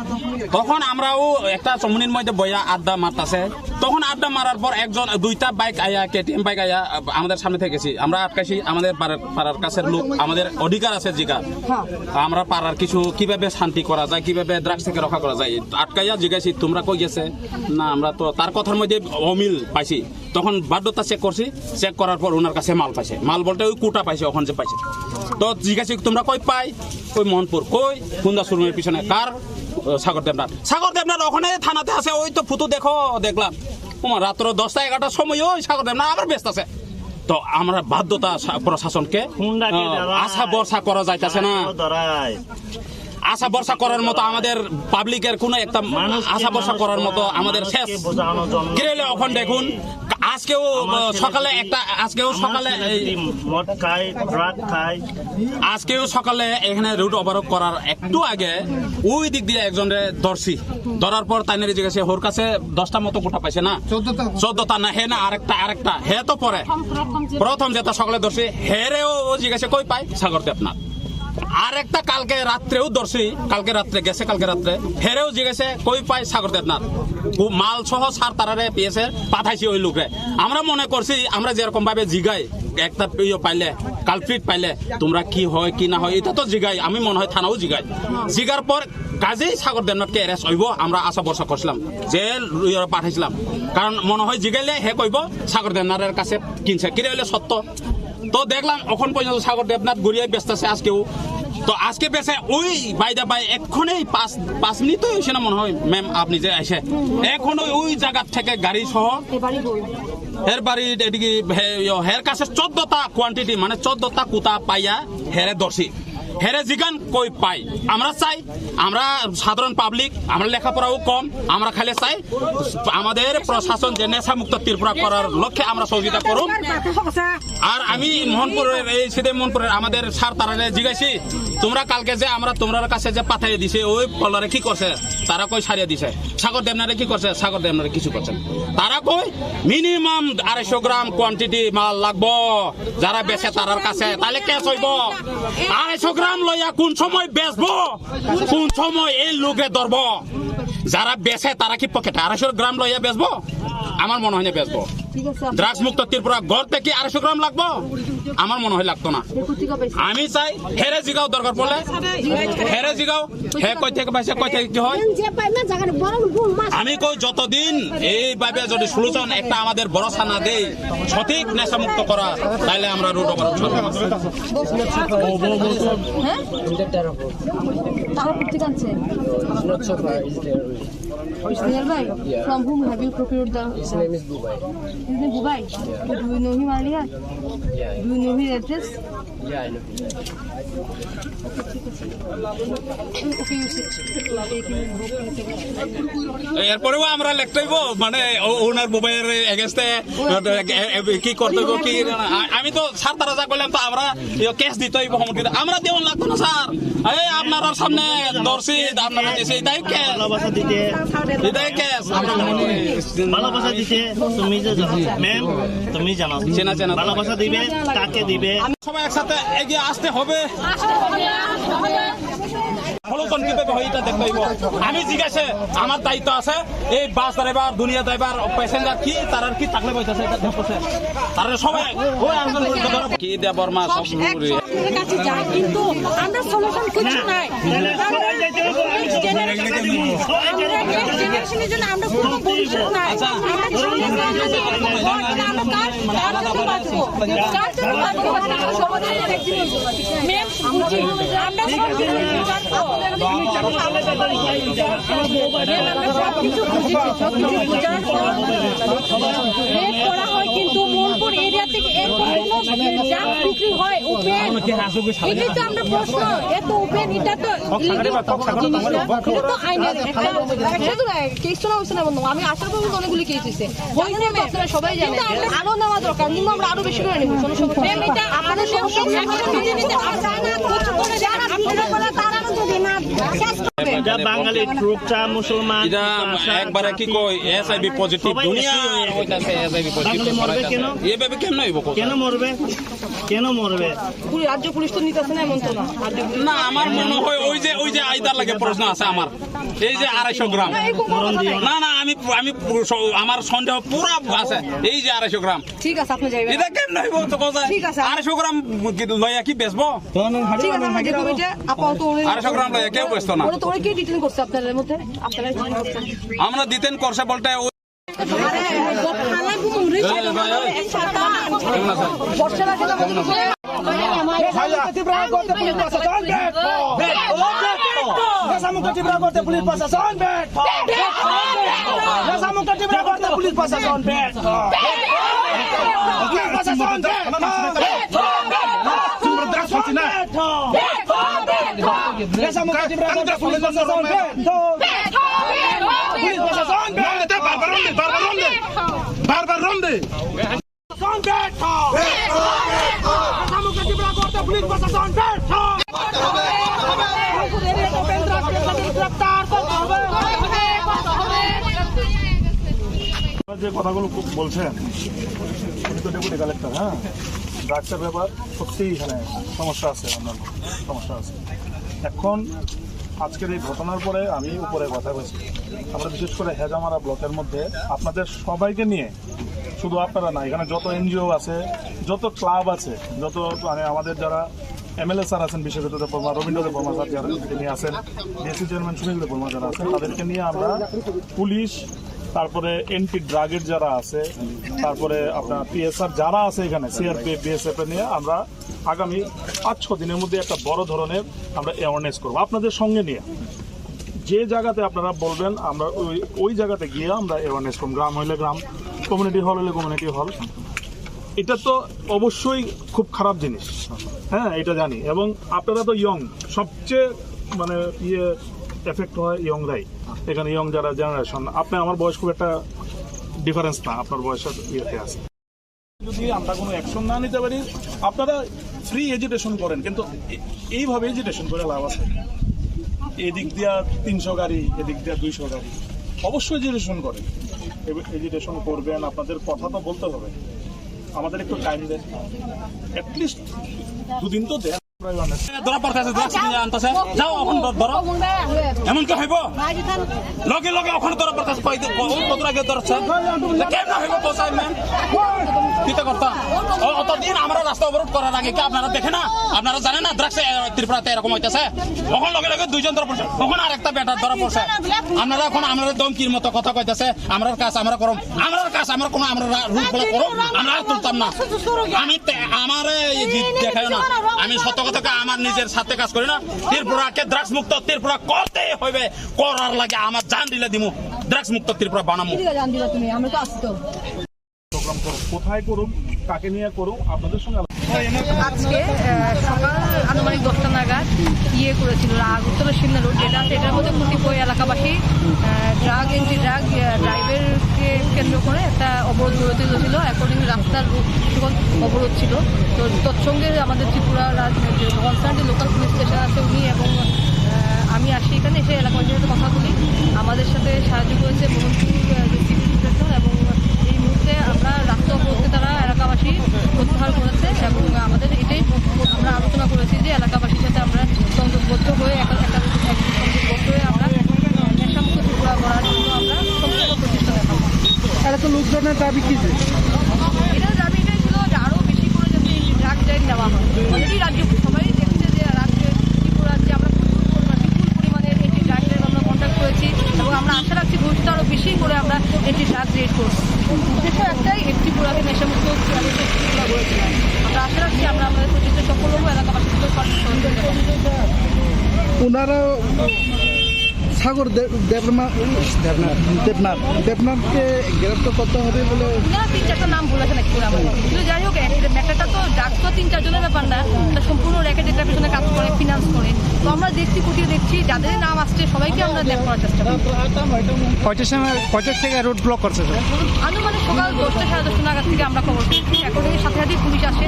তখন আমরাও একটা চমুনির মধ্যে বইয়া আড্ডা মারতাছে। তখন আড্ডা মারার পর একজন, দুইটা বাইক আয়া, কেটিএম বাইক আয়া, আ-, আমাদের সামনে থেকে গেছি। আমরা আটকাইছি, আমাদের পাড়ার, পাড়ার কাছের লোক, আমাদের অধিকার আছে জিগার। হ্যাঁ। আমরা পাড়ার কিছু কিভাবে শান্তি করা যায়, কিভাবে ড্রাগস থেকে রক্ষা করা যায়, আটকাইয়া জিজ্ঞাসি, "তোমরা কই গেছে?" না, আমরা তো তার কথার মধ্যে অমিল পাইছি। তখন বাধ্যতা চেক করছি, চেক করার পর ওনার কাছে মাল পাইছে, মাল বলতে ওই কুটা পাইছে, ওখান যে পাইছে। তো জিজ্ঞাসা, "তোমরা কই পাই?" "ওই মোহনপুর।" "কই?" "কুন্দা শোরুমের পিছনে।" "কার?" "আহ, সাগর দেবনাথ।" "সাগর দেবনাথ ওখানে থানাতে আছে, ওই তো ফটো দেখো, দেখলাম।" ওমা, রাত্র দশটা এগারোটার সময় ওই সাগর দেবনাথ আবার ব্যস্ত আছে। তো আমরা বাধ্যতা সা-, প্রশাসনকে, হুন্ডা কে আহ, দেওয়া আশা হয়। ভরসা করা যাইতাছে না। ধরায়। আশা ভরসা করার মতো আমাদের পাবলিকের কোনো একটা মানুষকে, আশা ভরসা করার মতো আমাদের মানুষকে শেষ। বোঝানোর জন্য। কিরে হইলে এখন দেখুন, আজকেও, আহ, আমার ছেলে সকালে যদি, একটা, আজকেও আমার সকালে ছেলে এই যদি মদ খায়, ড্রাগ খায়। আজকেও সকালে এখানে রোড ওভারটেক করার একটু আগে ওই দিক দিয়ে একজনরে ধরছি। ধরার পর তাইনারে জিজ্ঞাসা, "ওর কাছে দশটা মতো গুটা পাইছে না?" চোদ্দটা। চোদ্দটা না, হে না, আরেকটা, আরেকটা। হে তো পরে। প্রথম, প্রথম যে প্রথম যেটা সকালে ধরছি, হেরেও ও জিজ্ঞাসা, "কই পাই?" "সাগর দেবনাথ।" আরেকটা কালকে রাত্রেও ধরছি, কালকে রাত্রে গেছে, কালকে রাত্রে হেরেও জিজ্ঞাসা, "কই পাই?" "সাগর দেবনাথ।" ও মাল সহ স্যার তারারে পিএসএ পাঠাইছি ওই লোকরে। আমরা মনে করছি, আমরা যেরকম ভাবে জিগাই, একটা ইয়ে পাইলে, কালপ্রিট পাইলে, "তোমরা কি হয় কি না হয়?" এটা তো জিগাই, আমি মনে হয় থানাও জিগাই। জিগার পর কাজেই সাগর দেবনাথকে অ্যারেস্ট হইব, আমরা আশা ভরসা করছিলাম, যে ইয়ে পাঠাইছিলাম। কারণ মনে হয় জিগাইলে হে কইব সাগর দেবনাথের কাছে কিনছে, কিরে হইলে সত্য। তো দেখলাম, এখন পর্যন্ত সাগর দেবনাথ গড়িয়ায় ব্যস্ত আছে আজকেও। তো আজকে বেচে ওই, বাই দা বাই, এক্ষুনি পাঁচ পাঁচ মিনিট তো হয়েছে না মনে হয় ম্যাম, আপনি যে এসে এখনো ওই জায়গা থেকে গাড়ি সহ এর বাড়ি এদিকে হে-, ইয়ো, হের কাছে চোদ্দটা কোয়ান্টিটি, মানে চোদ্দটা কুতা পাইয়া হেরে দর্শি। হেরে জিগান কই পাই? আমরা চাই, আমরা সাধারণ পাবলিক, আমরা লেখাপড়াও কম, আমরা খালি চাই আমাদের প্রশাসন যে নেশামুক্ত ত্রিপুরা করার লক্ষ্যে আমরা সহযোগিতা করুন। আর আমি মোহনপুরের, এই সিধে মোহনপুরের আমাদের স্যার তারারে জিজ্ঞাসি, তোমরা কালকে যে আমরা তোমরার কাছে যে পাঠিয়ে দিছে, ওই কলারে কি করছে? তারা কই সারিয়ে দিছে। সাগর দেবনারে কি করছে? সাগর দেবনারে কিছু করছে না। তারা কই মিনিমাম আড়াইশো গ্রাম কোয়ান্টিটি মাল লাগবো। যারা বেচে তারার কাছে, তাহলে কেস হইব। আড়াইশো গ্রাম লইয়া কোন সময় বেচবো, কোন সময় এই লোকে ধরবো? যারা বেচে তারা কি পকেটে আড়াইশো গ্রাম লইয়া বেচবো? আমার মনে হয় না বেচবো। ঠিক আছে, আপনি ড্রাগস মুক্ত ত্রিপুরা গড়তে কি আড়াইশো গ্রাম লাগবো? আমার মনে হয় লাগতো না। আমি চাই হেরে জিগাও দরকার পড়লে, হেরে জিগাও, হে কই থেকে পাইছে, কই থেকে কি হয়? আমি কই যতদিন এইভাবে যদি সলিউশন একটা আমাদের ভরসা না দেই, সঠিক নেশামুক্ত করা, তাহলে আমরা রোড অবরোধ করবো। হ্যাঁ? তারা কোথেকে আনছে? Ismail bhai, from whom have you procured the? His name is Bubai. His name Bubai? Do you know him earlier? Do you know his address? Yeah, I know. Okay, you sit. এরপরেও আমরা লেখতে হইব, মানে ও-, ওনার মোবাইলের এগেইনস্টে কি করতে হইব, কি না। আ-, আমি তো স্যার তারা যা করলাম তো আমরা কেস দিতে হইব, হমক দিতে। আমরা দেওয়ান লাগতো না স্যার। এই আপনার সামনে ধরছি, আপনারা দিছে, এটাই কেস। ভালোবাসা দিতে। এটাই কেস। আমরা মনে ভালোবাসা দিতে তুমি যে জানো, ম্যাম, তুমি জানো। চেনা, চেনা। ভালোবাসা দিবে, কাকে দিবে? সবাই একসাথে এগিয়ে আসতে হবে। ফলতন কিভাবে হয় এটা দেখতে হইব। আমি জিজ্ঞাসা, আমার দায়িত্ব আছে, এই বাস ড্রাইভার, দুনিয়া ড্রাইভার, প্যাসেঞ্জার কি, তারার কি তাকলে বইতেছে এটা দেখতেছে। তারা সবাই ওই আন্দোলন কি দেববর্মা সব সব এক সঙ্গে কাছে যায়, কিন্তু আমরা সলিউশন কিছু নাই। কারণ নেক্সট জেনারেশন, আমরা নেক্সট জেনারেশনের জন্য আমরা কোনো ভবিষ্যৎ নাই। আমরা ছেলে মেয়ে, আমরা কার, কার জন্য বাঁচবো? কার জন্য বাঁচবো? ম্যাম, বুঝি, আমরা সব কিছু বুঝার পর। ম্যাম, আমরা সব কিছু বুঝেছি, সব কিছু বুঝার পর। রেপ করা হয়, কিন্তু মনপুর এরিয়া থেকে এরকম কোনো ড্রাগস বিক্রি হয় ওপেন? এটাই তো আমরা প্রশ্ন। এত ওপেন, এটা তো ইলিগাল জিনিস না, এটা তো আইনের একটা। শুধু না, কেস শোনা হচ্ছে না বন্ধু, আমি আসার পর কিন্তু অনেকগুলি কেস হয়েছে। হয়েছে, আপনারা সবাই জানেন। কিন্তু আমরা আরো নেওয়া দরকার, কিন্তু আমরা আরো বেশি করে নেব, কোনো সমস্যা নেই। ম্যাম, এটা আপনাদের সমস্যা নেই। যারা বিক্রি করে তারা যদি না শেষ করবে। এটা বাঙালি, টুকরা, মুসলমান, এটা টুকরা, একবারে কি জাতি, কই, এইচআইভি পজিটিভ সবাই দুনিয়া একই হয়ে গেছে। হইতাছে এইচআইভি পজিটিভ বাঙালি মরবে কেন? এভাবে কেমনে হইব কথা? কেন মরবে? কেন মরবে? পুলিশ, রাজ্য পুলিশ তো নিতেছে না, এমন তো না। রাজ্য পুলিশ না, আমার মনে হয় ওই যে, ওই যে আইদার লাগে প্রশ্ন আছে আমার। এই যে আড়াইশো গ্রাম। না, এরকম কোনো কথা নাই। না, না, আমি, আমি পুরো স-, আমার সন্দেহ পুরা আছে। এই যে আড়াইশো গ্রাম। ঠিক আছে, আপনি যাইবেন। এটা কেমনে হইব তো কথা? ঠিক আছে। আড়াইশো গ্রাম কি লইয়া কি বেচবো? ঠিক আছে, আমরা যে কমিটি আপাতত ওরে আড়াইশো গ্রাম লইয়া কেউ বেচতো না। ওরে তো ওরে কে ডিটেইন করছে আপনাদের মধ্যে? আপনারা ডিটেইন করছেন? আমরা ডিটেইন করছে বলতে ওই ত্রিপুরা করতে পুলিশ প্রশাসন ব্যর্থ। ত্রিপুরা করতে পুলিশ প্রশাসন ব্যর্থ। পুলিশ প্রশাসন ব্যর্থ। রেশামুক্ত ত্রিপুরা করতে পুলিশ প্রশাসন ব্যর্থ। পুলিশ প্রশাসন ব্যর্থ। বারবার রন দে, বারবার রন দে। বারবার রন দে। প্রশাসন ব্যর্থ। রেশামুক্ত ত্রিপুরা করতে পুলিশ প্রশাসন ব্যর্থ। গ্রেপ্তার করতে হবে। আপনারা যে কথাগুলো খুব বলছেন, উনি তো ডেপুটি কালেক্টর, হ্যাঁ, ড্রাগসের ব্যাপার সত্যিই এখানে সমস্যা আছে, আপনার সমস্যা আছে। এখন আজকের এই ঘটনার পরে আমি উপরে কথা বলছি, আমরা বিশেষ করে হেজামারা ব্লকের মধ্যে আপনাদের সবাইকে নিয়ে, শুধু আপনারা না, এখানে যত এনজিও আছে, যত ক্লাব আছে, যত মানে আমাদের যারা এমএলএ স্যার আছেন বিশ্বজিৎ দেববর্মা, রবীন্দ্র দেববর্মা স্যার যারা, তিনি আছেন, ডিএসসি চেয়ারম্যান সুনীল দেববর্মা যারা আছেন, তাদেরকে নিয়ে আমরা পুলিশ, তারপরে এন্টি ড্রাগের যারা আছে, তারপরে আপনার পিএসআর যারা আছে এখানে, সিআরপিএফ, বিএসএফ নিয়ে আমরা আগামী পাঁচ ছ দিনের মধ্যে একটা বড় ধরনের আমরা অ্যাওয়ারনেস করবো আপনাদের সঙ্গে নিয়ে। যে জায়গাতে আপনারা বলবেন, আমরা ওই, ওই জায়গাতে গিয়ে আমরা অ্যাওয়ারনেস করব। গ্রাম হইলে গ্রাম, কমিউনিটি হল হইলে কমিউনিটি হল। এটা তো অবশ্যই খুব খারাপ জিনিস, হ্যাঁ, এটা জানি। এবং আপনারা তো ইয়ং, সবচেয়ে মানে ইয়ে এফেক্ট হয় ইয়ংরাই। এখানে ইয়ং যারা জেনারেশন, আপনি আমার বয়স খুব একটা ডিফারেন্স না, আপনার বয়সের ইয়েতে আছে। যদি আমরা কোনো অ্যাকশন না নিতে পারি, আপনারা ফ্রি এজিটেশন করেন, কিন্তু এ-, এইভাবে এজিটেশন করে লাভ আছে? এদিক দিয়া তিনশো গাড়ি, এদিক দিয়া দুইশো গাড়ি, অবশ্যই এজিটেশন করেন। এ-, এজিটেশন করবেন, আপনাদের কথা তো বলতে হবে। আমাদের একটু টাইম দেন, অ্যাটলিস্ট দুদিন তো দেন। ধরা পড়তেছে, ড্রাগস নিয়ে আনতেছে। যাও, এখন ধ-, ধরো। এমন কি হইব? লগে লগে ওখানে ধরা পড়তেছে, কই দিন, ও কত আগে ধরছে? তো কেমনে হইব, কোথায় ম্যাম? কিতা করতাম? ও, অতদিন আমরা রাস্তা অবরোধ করার আগে কি আপনারা দেখে না? আপনারা জানেন না ড্রাগস, এ, ত্রিপুরাতে এরকম হইতেছে? ওখানে লগে লগে দুইজন ধরা পড়ছে, ওখানে আর একটা বেটা ধরা পড়ছে। আপনারা এখন আমরা ধমকির মতো কথা কইতেছে, আমরার কাজ আমরা করম, আমরার কাজ আমরা কোনো আমরা রা-, রুট ব্লক করম, আমরা আর তুলতাম না। আমি তে-, আমারে এই যে দেখায় না, আমি সত্য কথা কই, আমার নিজের সাথে কাজ করি না। ত্রিপুরাকে ড্রাগস মুক্ত ত্রিপুরা করতেই হবে, করার লাগে আমার জান দিলে দিমু, ড্রাগস মুক্ত ত্রিপুরা বানামু। কি দিলে জান দিবা তুমি? আমরা তো আছি তো। প্রোগ্রাম করুক, কোথায় করুক, কাকে নিয়ে করুক, আপনাদের সঙ্গে আলোচনা। আজকে, আহ, সকাল আনুমানিক দশটা নাগাদ ইয়ে করেছিল, আগরতলা সিমনা রোড যেটা আছে, এটার মধ্যে কতিপয় এলাকাবাসী, আহ, ড্রাগ, এন্টি ড্রাগ, আহ, ড্রাইভের কে কেন্দ্র করে একটা অবরোধ গড়ে তুলেছিল। অ্যাকর্ডিং রাস্তার রোড কিছুক্ষণ অবরোধ ছিল। তো তৎসঙ্গে আমাদের ত্রিপুরা রাজ-, যে কনসার্ন যে লোকাল পুলিশ স্টেশন আছে উনি এবং, আহ, আমি আসি এখানে, এসে এলাকাবাসীর সাথে কথা বলি। আমাদের সাথে সাহায্য করেছে মোহনপুর, আহ, যে সিভিল প্রোটেকশন এবং এই মুহূর্তে আমরা রাস্তা অবরোধকে তারা এলাকাবাসী প্রত্যাহার করেছে এবং আমাদের এটাই আমরা আলোচনা করেছি যে এলাকাবাসীর সাথে আমরা সংযোগবদ্ধ হয়ে একটা, একটা, একটা সংযোগবদ্ধ হয়ে আমরা নেশামুক্ত ত্রিপুরা গড়ার জন্য আমরা সম্পূর্ণ প্রচেষ্টা দেখাবো। এলাকার লোকজনের দাবি কি যে? এটার দাবি এটাই ছিল যে আরো বেশি করে যাতে এই ড্রাগ চেইন দেওয়া হয়। অলরেডি রাজ্য সবাই দেখছে যে রাজ্যে ত্রিপুরা রাজ্যে আমরা প্রচুর পরিমাণ, বিপুল পরিমাণে এই ড্রাগ চেইন আমরা কন্ট্যাক্ট করেছি এবং আমরা আশা রাখছি ভবিষ্যতে আরো বেশি করে আমরা এই যে ড্রাগ রেড করব। উদ্দেশ্য একটাই, এই ত্রিপুরাকে নেশামুক্ত ত্রিপুরা গড়ে তোলা। আমরা আশা রাখছি আমরা আমাদের প্রচেষ্টা সফল হবো, এলাকাবাসীদেরও সঠিক সহযোগিতা করবো। ওনারা সাগর দে-, দেবনা-, দেবনাথ। দেবনাথকে গ্রেপ্তার করতে হবে বলে ওনারা তিন চারটা নাম বলেছেন একটু আমার। কিন্তু যাই হোক, একটা, একটা তো ড্রাগস তো তিন চারজনের ব্যাপার না, এটা সম্পূর্ণ র্যাকেট এটার পিছনে কাজ করে, ফিনান্স করে। তো আমরা দেখছি, খতিয়ে দেখছি, যাদের নাম আসছে সবাইকে আমরা ন্যাপ করার চেষ্টা করব। কয়টার সময়, কয়টার থেকে রোড ব্লক করছে, স্যার? আনুমানিক সকাল দশটা, সাড়ে দশটা নাগাদ থেকে আমরা খবর পেয়েছি। এখন থেকে সাথে সাথেই পুলিশ আসে,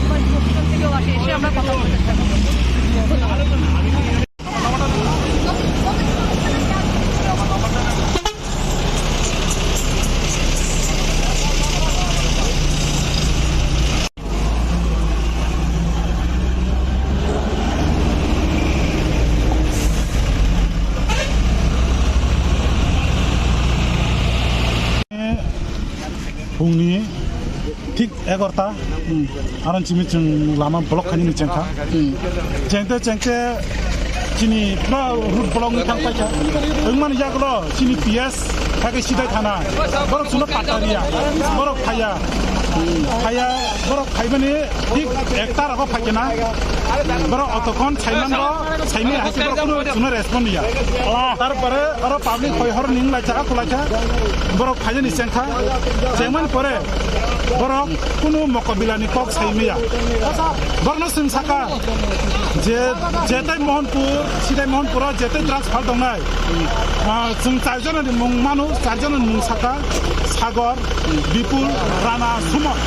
প্রশাসন থেকেও আসে, এসে আমরা কথা বলার চেষ্টা করবো। ধন্যবাদ। Phungni thik egarota, hmm, aron simi chwng lama block khainani chengkha. Hmm. Chengte chengte chini pura road block wngwi thang paikha. Wngmani yagulo chini P S hakhe sidai thana. Borok chwngno patta riya. Borok phaiya. Phaiya, borok phaimani thik ekta rogo phaikhe na. Borok otokon saimanbo, saimani hakhe borok kuno chwngno respond riya. Tarpore oro public hoi hor ning lai chaka khulai kha. Borok phainani chengkha. Chengmani pore borok kunu mokobila ni kok sai maya. Borokno chwng saka je, jetai Mohanpur, sitai Mohanpur o jetai drugs phal tongnai. Ah, chwng char jona ni mung mano, char jona ni mung saka, Sagor, Bipul, Rana, Suman.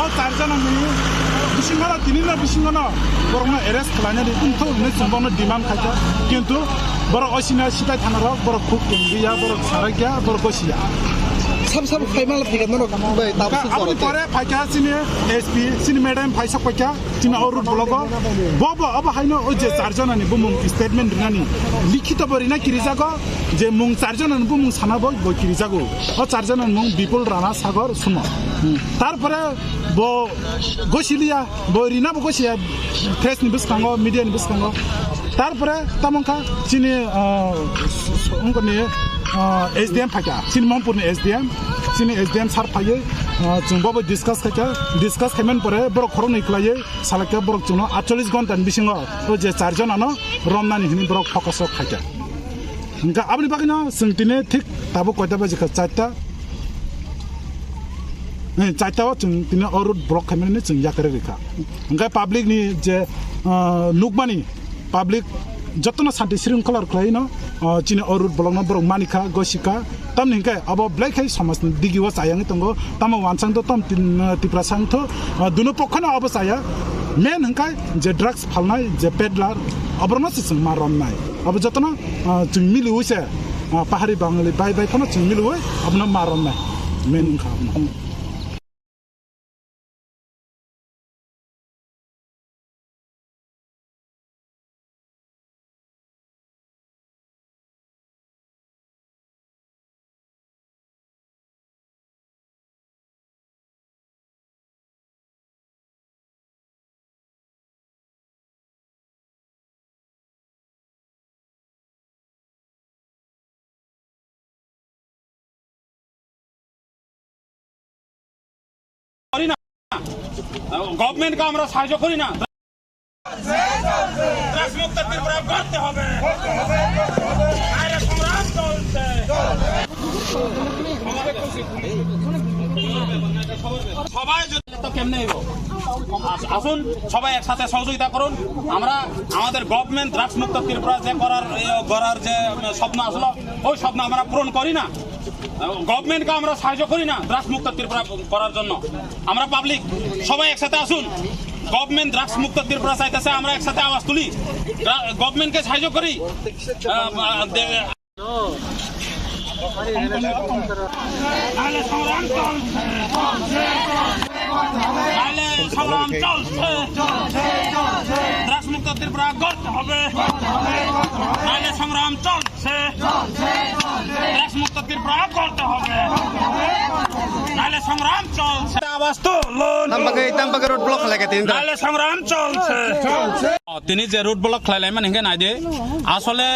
O char jona ni bisingo no, tini no bisingo no borokno arrest khlainani wngthok hinwi chwng bono demand khaikha. Kintu borok osina sitai thana rok, borok khuk tongriya, borok sarakya, borok gosiya. Sab sab phaimala phaikha norok bai tabuk. Aboni pore phaikha chini S P, chini madam phaisok phaikha, chini o road block o. Bo bo abo haino o je char jona ni bumung statement rinani likhito bo rina kirijago, je mung char jona ni bumung sana bo bo kirijago. O char jona ni mung Bipul, Rana, Sagor, Suman. Tarpore bo gosiliya, bo rina bo gosiya press ni bwskango, media ni bwskango. Tarpore tamo wngkha chini, ah, wngkha ni, ah, S D M phaikha, chini Mohanpur ni S D M. Chini S D M sir phaiwi, ah, chwng bo bai discuss khaikha, discuss khaimani pore borok khoroknwi khwlaiwi salakhe borok chwngno atchollish ghonta ni bisingo o je char jona no romnani hwnwi borok focus o khaikha. Hwnkhe aboni bagwino chwng tini thik tabuk koita baji kha, charta, eh, charta o chwng tini o road block khaimani chwng yakarwi rikha. Hwnkhe public ni je, ah, nukmani public jotono santi sringkholar khwlaino, ah, chini o road block no borok manikha, gosikha. Tamni hwnkhe abo belai khai somajni digio chayangwi tongo. Tamo wansang to tam tin, ah, Tiprasa wngtho, ah, duno pokkhano abo chaya. Main hwnkhe je drugs phalnai, je peddler, oborokno se chwng ma romnai. Abo jotono, ah, chwng miliwi se, ah, pahari Bangali bai bai phano chwng miliwi abono ma romnai. Main wngkha abono. করি না। গভর্নমেন্টকে আমরা সাহায্য করি না। ড্রাগস মুক্ত ত্রিপুরা করতে হবে। বাইরে সংগ্রাম চলছে। সবাই যদি তো কেমনে হইব? আস-, আসুন, সবাই একসাথে সহযোগিতা করুন। আমরা আমাদের গভর্নমেন্ট ড্রাগস মুক্ত ত্রিপুরা যে করার, এ, করার যে স্বপ্ন আসলো, ওই স্বপ্ন আমরা পূরণ করি না। গভর্নমেন্টকে আমরা সাহায্য করি না ড্রাগস মুক্ত ত্রিপুরা করার জন্য। আমরা পাবলিক সবাই একসাথে আসুন, গভর্নমেন্ট ড্রাগস মুক্ত ত্রিপুরা চাইতেছে, আমরা একসাথে আওয়াজ তুলি, ড্রা-, গভর্নমেন্টকে সাহায্য করি। আহ, আহ, দে-, নাহলে সংগ্রাম চলছে। নাহলে সংগ্রাম চলছে। ড্রাগস মুক্ত ত্রিপুরা গড়তে হবে। নাহলে সংগ্রাম চলছে। ড্রাগস মুক্ত ত্রিপুরা করতে হবে। নাহলে সংগ্রাম চলছে। আওয়াজ তুলুন। Tamo bagwi, tamo bagwi road block khlai kha tini da? নাহলে সংগ্রাম চলছে। O, tini je road block khlai laimani hwnkhe naidi. Asole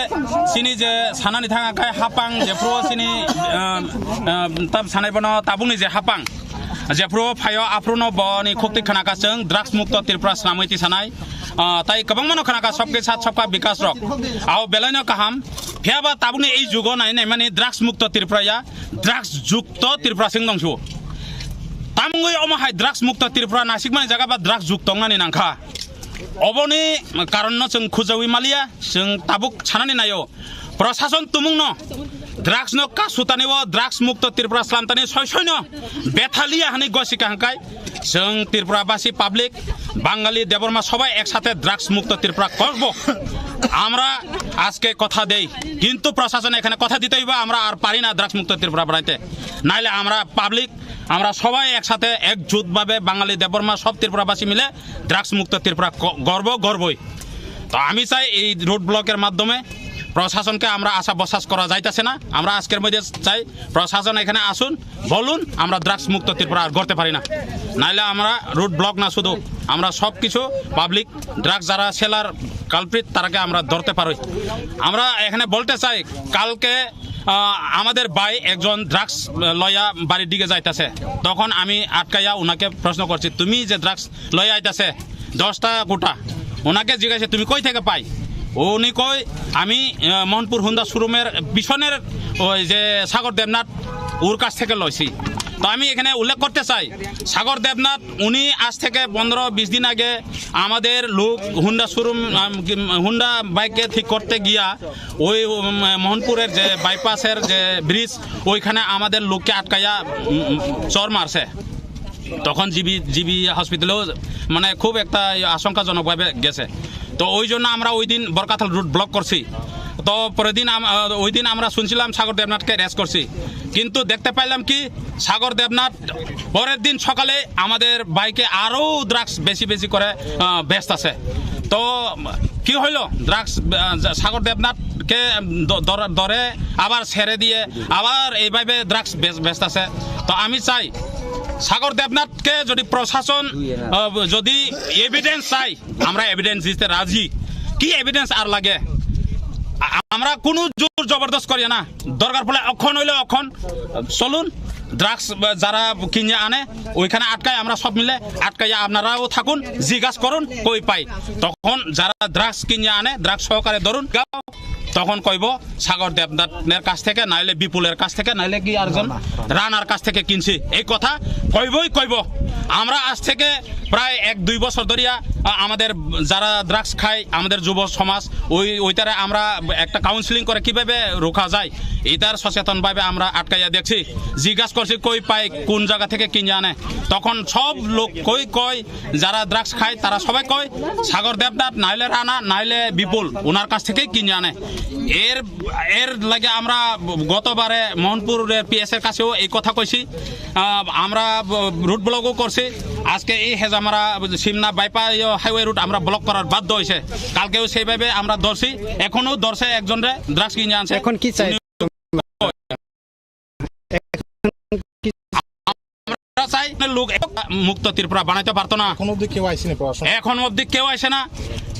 chini je sanani thang khe hapang jephru chini, um, um, tam sanai bono tabukni je hapang. Jephru phaio aphruno boni khukti khwnakha chwng drugs mukto Tripura swnamwi tisanai. Ah, tai kwbangmano khwnakha sobke sat sobka bikas rok. Ao belaino kaham. Phiyaba tabukni ei jugo nai naimani drugs mukto Tripura ya, drugs jukto Tripura sing dongsu. Tamungwi omo hai drugs mukto Tripura nasikmani jaga ba drugs juk tongnani nangkha. Oboni karonno chwng khujawi maliya, chwng tabuk sanani naio. Prosason tumungno drugs no kasutani o drugs mukto Tripura slamtani soi soino bethaliya hani gosika hangkai chwng Tripura basi public Bangali Debbarma sobai eksathai drugs mukto Tripura korbo. Amra ajke kotha dei, kintu prosason ekhane kotha dite hoibo, amra ar pari na drugs mukto Tripura banaite, naile amra public, amra sobai eksathai ekjut bhabe Bangali Debbarma sob Tripura basi mile drugs mukto Tripura ko-, gorbo gorboi. তো আমি চাই এই রোড ব্লকের মাধ্যমে প্রশাসনকে আমরা আশা বিশ্বাস করা যাইতেছে না। আমরা আজকের মধ্যে চাই প্রশাসন এখানে আসুন, বলুন, আমরা ড্রাগস মুক্ত ত্রিপুরা আর গড়তে পারি না। নাইলে আমরা রোড ব্লক না শুধু, আমরা সব কিছু পাবলিক ড্রাগস যারা সেলার কালপ্রিট তারাকে আমরা ধরতে পারি। আমরা এখানে বলতে চাই কালকে, আহ, আমাদের ভাই একজন ড্রাগস লয়া বাড়ির দিকে যাইতেছে, তখন আমি আটকাইয়া ওনাকে প্রশ্ন করছি, "তুমি যে ড্রাগস লয়া আইতাছে দশটা গোটা।" ওনাকে জিজ্ঞাসা, "তুমি কই থেকে পাই?" উনি কই, "আমি, আহ, মোহনপুর হুন্ডা শোরুমের পিছনের ওই যে সাগর দেবনাথ, ওর কাছ থেকে লইছি।" তো আমি এখানে উল্লেখ করতে চাই, সাগর দেবনাথ উনি আজ থেকে পনেরো বিশ দিন আগে আমাদের লোক হুন্ডা শোরুম, আম, কি, হুন্ডা বাইকে ঠিক করতে গিয়া ওই, উম, মোহনপুরের যে বাইপাসের যে ব্রিজ, ওইখানে আমাদের লোককে আটকাইয়া, উম, উম, চড় মারছে। তখন জিবি, জিবি হসপিটালেও মানে খুব একটা আশঙ্কাজনকভাবে গেছে। তো ওই জন্য আমরা ওই দিন বরকাতাল রোড ব্লক করছি। তো পরের দিন আম-, আহ, ওই দিন আমরা শুনছিলাম সাগর দেবনাথকে অ্যারেস্ট করছি, কিন্তু দেখতে পাইলাম কি সাগর দেবনাথ পরের দিন সকালে আমাদের বাইকে আরও ড্রাগস বেশি বেশি করে, আহ, বেচতেছে। তো কি হইলো? ড্রাগস, আহ, সাগর দেবনাথকে দ-, ধরে, ধরে আবার ছেড়ে দিয়ে আবার এইভাবে ড্রাগস বেচ-, বেচতেছে। তো আমি চাই সাগর দেবনাথকে যদি প্রশাসন, আহ, যদি এভিডেন্স চাই, আমরা এভিডেন্স দিতে রাজি। কি এভিডেন্স আর লাগে? আ-, আমরা কোনো জোর জবরদস্ত করি না। দরকার পড়লে অখন হইলে অখন চলুন, ড্রাগস যারা কিনে আনে, ওইখানে আটকায়, আমরা সব মিলে আটকাইয়া আপনারাও থাকুন, জিজ্ঞাসা করুন কই পাই। তখন যারা ড্রাগস কিনে আনে, ড্রাগস সহকারে ধরুন, তখন কইব সাগর দেবনাথের কাছ থেকে, নাইলে বিপুলের কাছ থেকে, নাইলে কি আরেকজন রানার কাছ থেকে কিনছি, এই কথা কইবই কইব। আমরা আজ থেকে প্রায় এক দুই বছর ধরিয়া, আ, আমাদের যারা ড্রাগস খায়, আমাদের যুব সমাজ, ওই ওইটারে আমরা একটা কাউন্সেলিং করে কিভাবে রোকা যায়, এটার সচেতনভাবে আমরা আটকাইয়া দেখছি। জিজ্ঞাসা করছি কই পায়, কোন জায়গা থেকে কিনে আনে, তখন সব লোক কই কয়, যারা ড্রাগস খায় তারা সবাই কয় সাগর দেবনাথ, নাইলে রানা, নাইলে বিপুল, ওনার কাছ থেকেই কিনে আনে। এর এর লাগে আমরা গতবারে মোহনপুরের পিএস এর কাছেও এই কথা কইছি। আহ, আমরা রুট ব্লকও করছি। আজকে এই হেজামারা সিমনা বাইপাস হাইওয়ে রুট আমরা ব্লক করার বাধ্য হয়েছে। কালকেও সেইভাবে আমরা ধরছি, এখনো ধরছে একজনরে, ড্রাগস কিনে আনছে। এখন কি চাই? উনি আমরা চাই লোক মুক্ত ত্রিপুরা বানাইতে পারতো না। এখন অবধি কেউ আইসেনি প্রশাসন? এখন অবধি কেউ আসে না,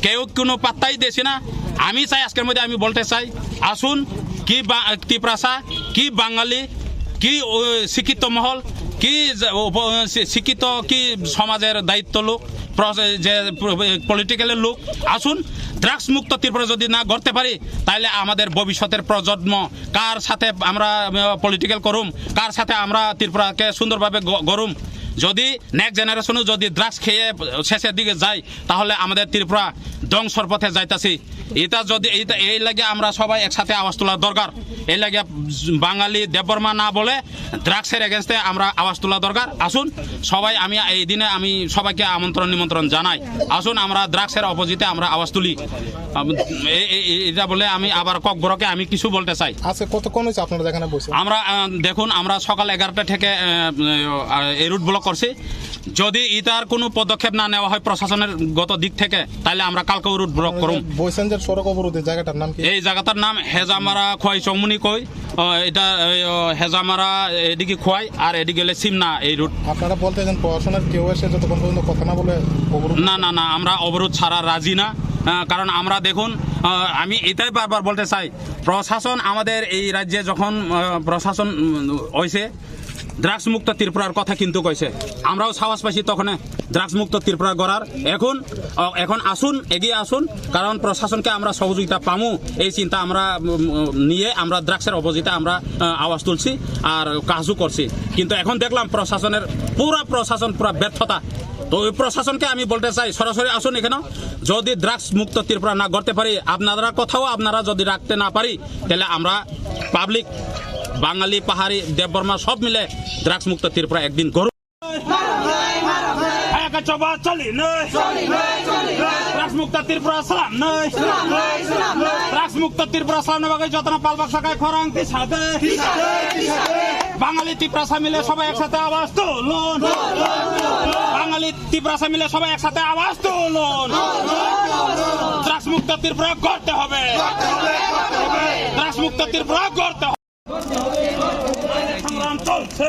কেউ কোনো পাত্তাই দেছে না। আমি চাই আজকের মধ্যে আমি বলতে চাই, আসুন, কি বা-, তিপ্রাসা, কি বাঙালি, কি, ও, শিক্ষিত মহল, কি জা-, উপ-, শি-, শিক্ষিত, কি সমাজের দায়িত্ব লোক, প্রস-, যে প-, পলিটিক্যালের লোক, আসুন, ড্রাগস মুক্ত ত্রিপুরা যদি না গড়তে পারি, তাহলে আমাদের ভবিষ্যতের প্রজন্ম কার সাথে আমরা, আহ, পলিটিক্যাল করুম, কার সাথে আমরা ত্রিপুরাকে সুন্দরভাবে গ-, গড়ুম। যদি নেক্সট জেনারেশনও যদি ড্রাগস খেয়ে শেষের দিকে যায়, তাহলে আমাদের ত্রিপুরা ধ্বংসর পথে যাইতাছি। এটা যদি, এটা, এই লাগে আমরা সবাই একসাথে আওয়াজ তোলার দরকার। এই লাগে বাঙালি দেববর্মা না বলে ড্রাগসের এগেনস্টে আমরা আওয়াজ তোলা দরকার। আসুন সবাই, আমি এই দিনে আমি সবাইকে আমন্ত্রণ নিমন্ত্রণ জানাই। আসুন আমরা ড্রাগসের অপোজিটে আমরা আওয়াজ তুলি। আম, এ-, এ-, এ-, এটা বলে আমি আবার ককবরকে আমি কিছু বলতে চাই। আজকে কতক্ষণ হয়েছে আপনারা এখানে বসে? আমরা, আহ, দেখুন, আমরা সকাল এগারোটা থেকে, আহ, আহ, এই রুট ব্লক করছি। যদি এটার কোনো পদক্ষেপ না নেওয়া হয় প্রশাসনের গত দিক থেকে, তাহলে আমরা কালকেও রুট ব্লক করুম। বলছেন যে সড়ক অবরোধের জায়গাটার নাম কি? এই জায়গাটার নাম হেজামারা খোয়াই চৌমুনি কই। আহ, এটা, এই, আহ, হেজামারা এদিকে খোয়াই আর এদিকে গেলে সিমনা এই রুট। আপনারা বলতে চান প্রশাসনের কেউ এসে যতক্ষণ পর্যন্ত কথা না বলে অবরোধ? না, না, না, আমরা অবরোধ ছাড়া রাজি না। আহ, কারণ আমরা দেখুন, আহ, আমি এটাই বারবার বলতে চাই, প্রশাসন আমাদের এই রাজ্যে যখন, আহ, প্রশাসন, উম, হয়েছে, ড্রাগস মুক্ত ত্রিপুরার কথা কিন্তু কইছে, আমরাও সাহস পাইছি তখন ড্রাগস মুক্ত ত্রিপুরা গড়ার। এখন, আহ, এখন আসুন, এগিয়ে আসুন, কারণ প্রশাসনকে আমরা সহযোগিতা পামু, এই চিন্তা আমরা, উম, নিয়ে আমরা ড্রাগসের অপোজিটে আমরা, আহ, আওয়াজ তুলছি আর কাজও করছি। কিন্তু এখন দেখলাম প্রশাসনের পুরা, প্রশাসন পুরা ব্যর্থতা। তো ওই প্রশাসনকে আমি বলতে চাই, সরাসরি আসুন এখানে। যদি ড্রাগস মুক্ত ত্রিপুরা না গড়তে পারি, আপনারা কোথাও আপনারা যদি রাখতে না পারি, তাহলে আমরা পাবলিক, বাঙালি, পাহাড়ি, দেববর্মা সব মিলে ড্রাগস মুক্ত ত্রিপুরা একদিন গড়ব। এক চবা চলি নয়। ড্রাগস মুক্ত ত্রিপুরা সালাম নয়। ড্রাগস মুক্ত ত্রিপুরা সালাম নয় বাকি যতনা পালবাক সাকায় খরাং তিসাদে। বাঙালি তিপ্রাসা মিলে সবাই একসাথে আওয়াজ তুলুন। বাঙালি তিপ্রাসা মিলে সবাই একসাথে আওয়াজ তুলুন। ড্রাগস মুক্ত ত্রিপুরা করতে হবে। ড্রাগস মুক্ত ত্রিপুরা করতে হবে। সংগ্রাম চলছে।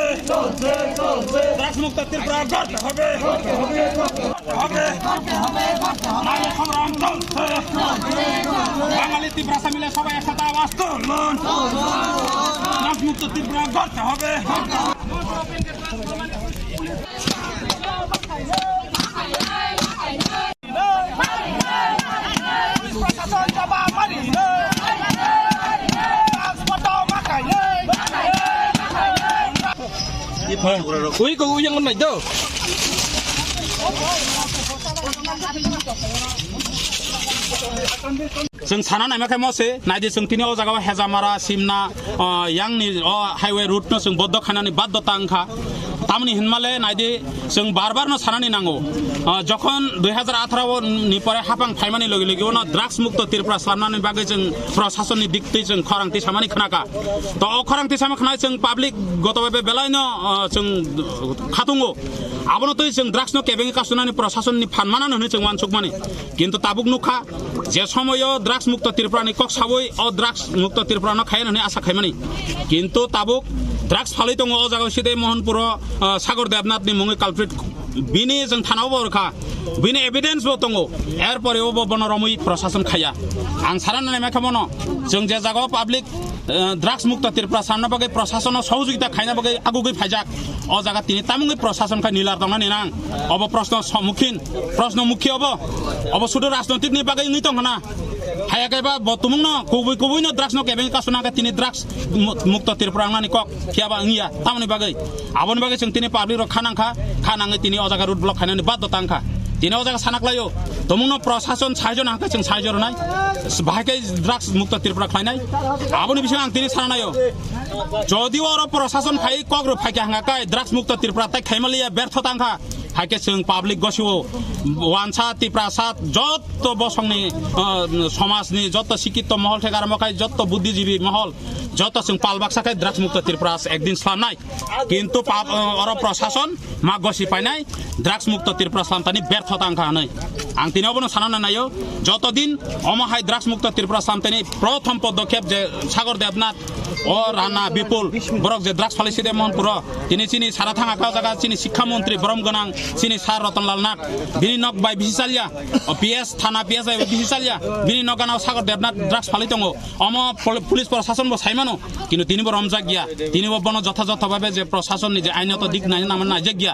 ড্রাগস মুক্ত ত্রিপুরা করতে হবে। হবে। নারী সংগ্রাম চলছে। বাঙালি তিপ্রাসা মিলে সবাই একসাথে আওয়াজ তুলুন। ড্রাগস মুক্ত ত্রিপুরা করতে হবে। Ui ko ui yang nai do. Chwng sana naima khe mo se, naidi chwng tini o jaga o Hejamara, Simna, o, yang ni o highway route no chwng boddo khainani baddo ta wngkha. Tamoni hinmale naidi chwng bar bar no sanani nango. O, jokhon dui hajar atharo ni pore hapang phaimani logi logi ono drugs mukto Tripura slamnani bagwi chwng proshasonni dik twi chwng khorang twi samani khnakha. To o khorang twi sama khnai chwng public goto bhabe belai no, o, chwng khatungo. Abono twi chwng drugs no kebengwi kasunani proshasonni phan manano hwnwi chwng uansukmani. Kintu tabuk nukha, je somoyo drugs mukto Tripura ni kok sawi o drugs mukto Tripura no khaiya hwnwi asa khaimani. Kintu tabuk drugs phalwi tongo o jaga side Mohanpuro, ah, Sagor Debnath ni mungwi culprit Bini chwng thana bo rwkha, bini evidence bo tongo, er pore bo bono romwi prosason khaiya. Ang sana nai mai kha bono, chwng je jaga o public, eh, drugs mukto Tripura sanna bagwi prosason o sohojogita khaina bagwi agugwi phaijak, o jaga tini tamungwi prosason khai nilar tongna ninang. Obo proshno sommukhin, proshno mukhi obo, obo sudu rajnotik ni bagwi wngwi tong khna. Haya khe ba bo tumungno kubui kubui no drugs no kebeng kasu nang khe tini drugs mu-, mukto Tripura wngnani kok phiya ba wngya tamoni bagwi. Aboni bagwi chwng tini public rok kha nang kha, kha nangwi tini o jaga road block khainani baddo tang kha. Tini o jaga sana klaio, tumungno prosason saijo nang khe chwng saijo rwnai, bahai khe drugs mukto Tripura khlainai. Aboni bisingo ang tini sana naio, jodi oro prosason phai kok rw phai khe hanga kai drugs mukto Tripura tai khaima liya bertho tang kha. Hai khe chwng public gosio wansa Tiprasa jotto bosongni, uh, somajni jotto sikito mohol thek arombo khai jotto buddhijibi mohol jotto chwng pal baksa khai drugs mukto Tripura ekdin slamnai. Kintu pap, uh, oro prosason ma gosi painai drugs mukto Tripura slamtani bertho tang kha hwnwi. Ang tini obono sana naio, joto din omo hai drugs mukto Tripura slamtani prothom podokhep je Sagar Debnath, o Rana Bipul, borok je drugs phalai side Mohanpuro, tini chini sara thanga kha o jaga chini sikha montri borom gwnang chini sir Ratan Lal Nath, bini nok bai bisi chalya, o P S thana P S bai bisi chalya, bini nok gana o Sagar Debnath drugs phalai tongo, omo pol-, police prosason bo sai mano, kintu tini bo romjak ya, tini bo bono jotha jotha bhabe je prosason ni je ainoto dik nai nang nai jak ya,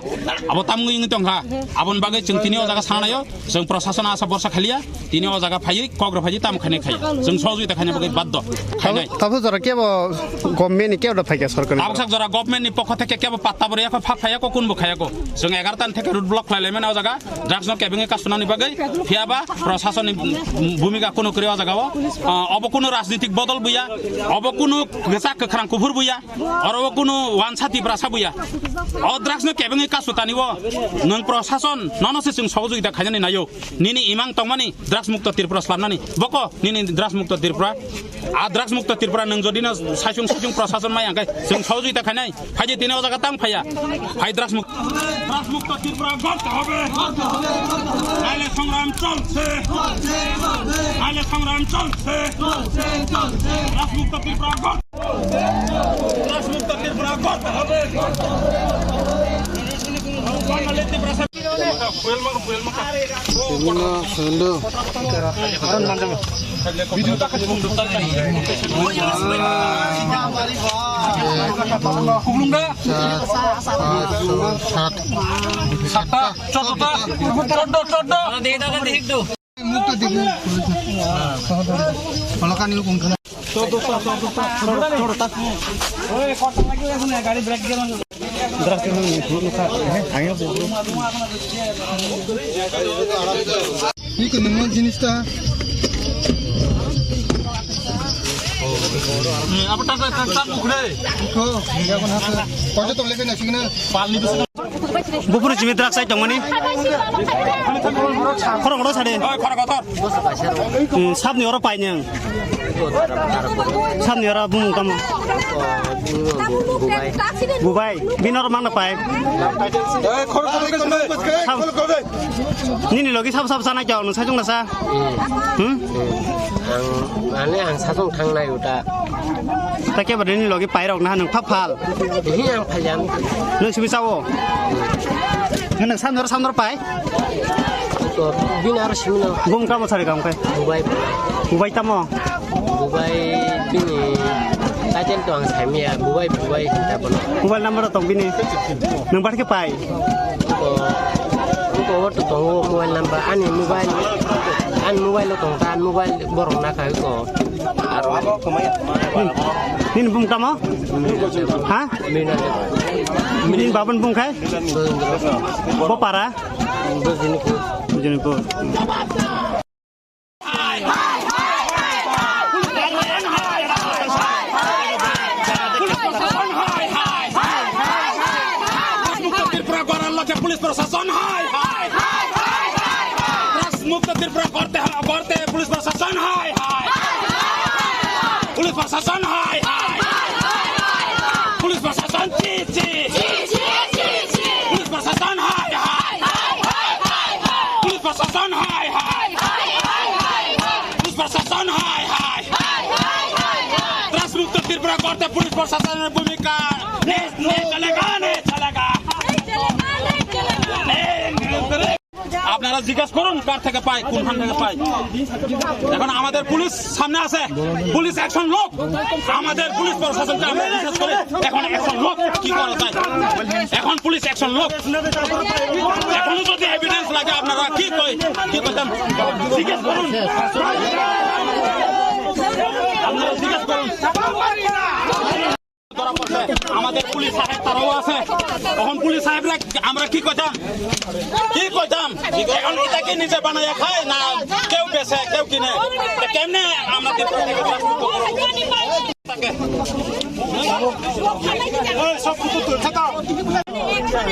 abo tamungwi wngwi tong kha, aboni bagwi chwng tini o jaga sana naio. Chwng prosason asa borsa khaliya, tini o jaga phaiwi kok rw phaiwi tamo khainai khaiya. Chwng sohojogita khaina bagwi baddo khainai. Tabo jora kebo government ni kebo da phaikya sorkar ni? Tabuk sak jora government ni pokho theke kebo patta bo riyakho, phak phaiya ko, kun bo khaiya ko. Chwng egarta ni theke road block khlai laimani o jaga, drugs no kebengwi kasunani bagwi, phiya ba prosason ni bhumika kunu kwrwi o jaga o. Ah, obo kunu rajnitik bodol buya, obo kunu kwchak kwkhrang kuphur buya. Oro o kunu wansa Tiprasa buya. O drugs no kebengwi kasu tani o. Nwng prosason nono se chwng sohojogita khainani naio. Nini imang tongmani drugs mukto Tripura slamnani. Boko nini drugs mukto Tripura. A drugs mukto Tripura nwng jodi no saisung saisung prosason mai angkai chwng sohojogita khainai. Phaidi tini o jaga tang phaiya. Phai drugs mukto. Drugs mukto Tripura গড়তে হবে। নাইলে সংগ্রাম চলছে। নাইলে সংগ্রাম চলছে। Drugs mukto Tripura গড়তে হবে। Drugs mukto Tripura গড়তে হবে। Fuel mago, fuel mago. Fuel mago, fuel mago. Kublung da? Sat, sat, sat. Satta, choddo ta? Choddo, choddo. Iko nungno jinis ta. Abo ta, ta, ta, ta bukre. Iko, ya ko na. Kojo to leke na signa. Bupuru jimi drugs sai tongmani. Khorok khorok sade. Oi, khorok kotor. Hmm, sabni oro pai nang. Sabni oro bumung tamo. Bubai. Bubai. Bini oro mangna pai. Oi, khorok kotor. Sab-, nini logi sab sab sana kya nung sajung nasa. Hmm? Ang, mane ang sajung thangnai uta. Ta khe ba nini logi pairok na nung phap phal. Hi ang phaljam. Nung simi sao. Nung sandor sandor pai. To bini aro simi no. Bum kamo sari kam kai. Bubai. Bubai tamo. Bubai bini title to ang saimia. Bubai bubai hinta bono. Mobile number tong bini. Nung bar khe pai. Ko, ko to tongo mobile number ani mobile, ani mobile lo tong ta, ani mobile borok na khai ko. Aro. Nini bung tamo? Ha? Mina. Nini babun bung khai? Bo para? Bujinipur. Bujinipur. Tripura gwarar loge police prosason hai hai. Drugs mukto Tripura gorte ha-, gorte police prosason hai hai. Police prosason hai hai. Police prosason chi chi. Police prosason hai hai. Police prosason hai hai. Police prosason hai hai. Drugs mukto Tripura gorte police prosason bhumika nahi, nahi chalega, nahi chalega. Nahi chalega, nahi chalega. Nahi আপনারা জিজ্ঞেস করুন কার থেকে পায়, কোনখান থেকে পায়। এখন আমাদের পুলিশ সামনে আছে, পুলিশ অ্যাকশন লোক। আমাদের পুলিশ প্রশাসনকে আমরা জিজ্ঞেস করি, এখন অ্যাকশন লোক কি করা যায়। এখন পুলিশ অ্যাকশন লোক। এখনো যদি এভিডেন্স লাগে, আপনারা কি কই, কি করতাম, জিজ্ঞেস করুন। আপনারা জিজ্ঞেস করুন। ধরা পড়ছে। আমাদের পুলিশ সাহেব তারাও আছে। এখন পুলিশ সাহেবরা আমরা কি কইতাম? কি কইতাম? এখন এটা কি নিজে বানাইয়া খায় না কেউ বেচে, কেউ কিনে? তো কেমনে আমরা কি এই সব কিছু তুলছে তো?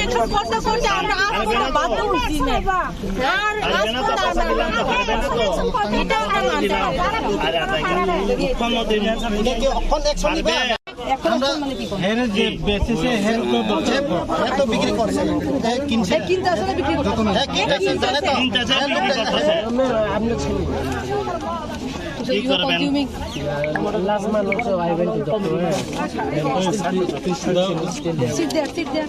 Action করতে করতে আমরা আর কোনো বাধ্য হচ্ছি না। আর আজ পর্যন্ত আমরা এটা আমরা মানতে পারি না। এখন অ্যাকশন নিবে? এখন আমরা মানে কি করব? হেরে যে বেচেছে, হেরে তো দরকার। এত বিক্রি করছে, এ কিনছে। এ কিনতে আসলে বিক্রি করতে আসলে। এ কিনতে আসলে জানে তো? কিনতে আসলে এ লোকটা জানে। কি করবেন? Last month also I went to doctor. Sit there, sit there.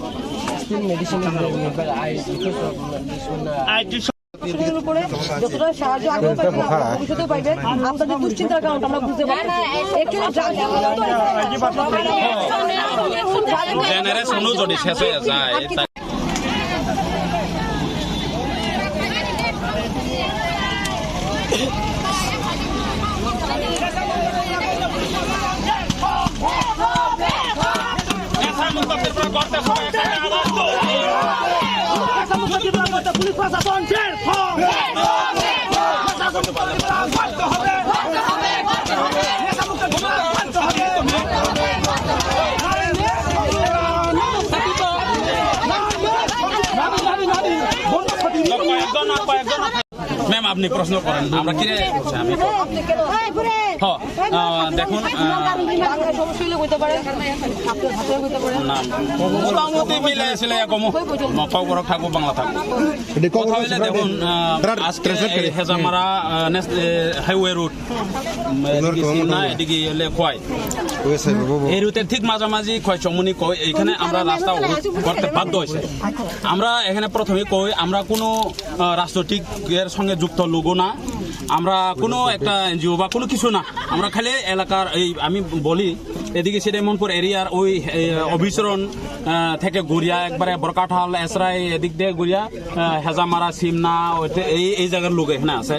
Still medicine is available. I, because of this one, uh, I just শরীরের উপরে যতটা সাহায্য আগেও পাইবেন, আপনারা ভবিষ্যতেও পাইবেন। আপনাদের দুশ্চিন্তার কারণটা আমরা বুঝতে পারছি। এখানে ড্রাগ জেনারেশনও যদি শেষ হয়ে যায়, ম্যাম, আপনি প্রশ্ন করেন, আমরা কি রে? আচ্ছা, আমি হ, আহ, দেখুন, আহ, সমস্যা হলে হইতে পারে, আপনার ভাষায় হইতে পারে। না, মোটামুটি মিলে আসলে এরকম। ককবরক থাকবো, বাংলা থাকবো। কথা হইলে দেখুন, আহ, আজকে এই হেজামারা, আহ, ন্যাশ-, এ, হাইওয়ে রোড, উম, এদিকে সিমনা, এদিকে এলে খোয়াই। এই রুটের ঠিক মাঝামাঝি খোয়াই চমুনি কই, এখানে আমরা রাস্তা অবরোধ করতে বাধ্য হয়েছে। আমরা এখানে প্রথমে কই, আমরা কোনো, আহ, রাজনৈতিক এর সঙ্গে যুক্ত লোকও না, আমরা কোনো একটা এনজিও বা কোনো কিছু না, আমরা খালি এলাকার এই, আমি বলি, এদিকে সেটা মনপুর এরিয়ার ওই, এ, অবিচরণ, আহ, থেকে ঘুরিয়া একবারে বরকাঠাল, এসরাই এদিক দিয়ে ঘুরিয়া, আহ, হেজামারা, সিমনা, ওইতে-, এই, এই জায়গার লোক এখানে আছে।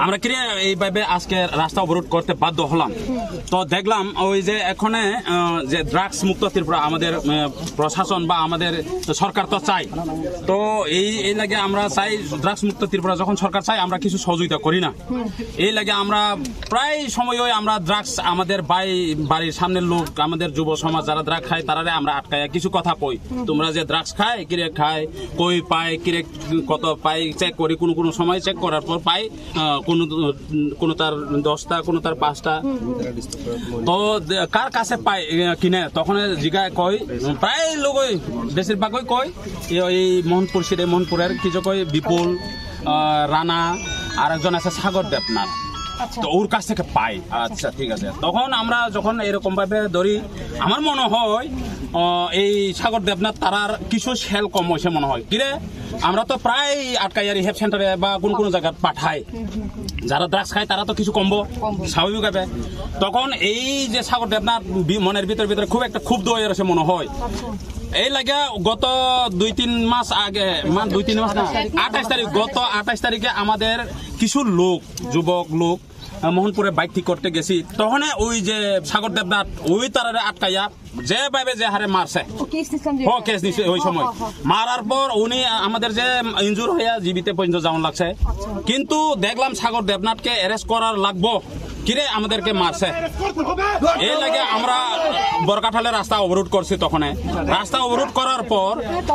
আমরা কিরে এইভাবে আজকে রাস্তা অবরোধ করতে বাধ্য হলাম। তো দেখলাম ওই যে এখানে, আহ, যে ড্রাগস মুক্ত ত্রিপুরা আমাদের, আহ, প্রশাসন বা আমাদের সরকার তো চাই। তো এই, এই লাগে আমরা চাই ড্রাগস মুক্ত ত্রিপুরা যখন সরকার চাই আমরা কিছু সহযোগিতা করি না। এই লাগে আমরা প্রায় সময়ই আমরা ড্রাগস আমাদের বাই-, বাড়ির সামনের লোক, আমাদের যুব সমাজ যারা ড্রাগ খায়, তারারে আমরা আটকাইয়া কিছু কথা কই, "তোমরা যে ড্রাগস খায়, কিরে খায়, কই পায়, কিরে কত পায়, চেক করি।" কোনো কোনো সময় চেক করার পর পাই, আহ, কোনো, কোনো তার দশটা, কোনো তার পাঁচটা। তো দে-, কার কাছে পায়, আহ, কিনে, তখন জিগায় কই, প্রায় লোকই, বেশিরভাগই কই, এই, এই মোহনপুর সিটে, মোহনপুরের কিছু কই বিপুল, আহ, রানা, আর একজন আছে সাগর দেবনাথ। আচ্ছা। তো ওর কাছ থেকে পাই। আচ্ছা, ঠিক আছে। তখন আমরা যখন এরকম ভাবে ধরি, আমার মনে হয়, আহ, এই সাগর দেবনাথ তারার কিছু সেল কম হয়েছে মনে হয়। কিরে, আমরা তো প্রায় আটকাইয়া রিহেব সেন্টারে বা কোন কোন জায়গায় পাঠাই। যারা ড্রাগস খায় তারা তো কিছু কমবো, স্বাভাবিকভাবে। তখন এই যে সাগর দেবনাথ বি-, মনের ভিতরে ভিতরে খুব একটা ক্ষুব্ধ হয়ে রয়েছে মনে হয়। এই লাগে গত দুই তিন মাস আগে, মানে দুই তিন মাস না, আঠাশ তারিখ, গত আঠাশ তারিখে আমাদের কিছু লোক, যুবক লোক, আহ, মোহনপুরে বাইক ঠিক করতে গেছি, তখন ওই যে সাগর দেবনাথ ওই তারারে আটকাইয়া যেভাবে যে হারে মারছে। ও কেস নিছিলাম যে ও কেস নিছে ওই সময়। হ, হ, হ। মারার পর উনি আমাদের যে ইনজুর হইয়া জীবিত পর্যন্ত যাওয়ান লাগছে। আচ্ছা। কিন্তু দেখলাম সাগর দেবনাথকে অ্যারেস্ট করার লাগবো। কিরে আমাদেরকে মারছে। এই লাগে আমরা বরকাঠালে রাস্তা অবরোধ করছি তখনে। রাস্তা অবরোধ করার পর,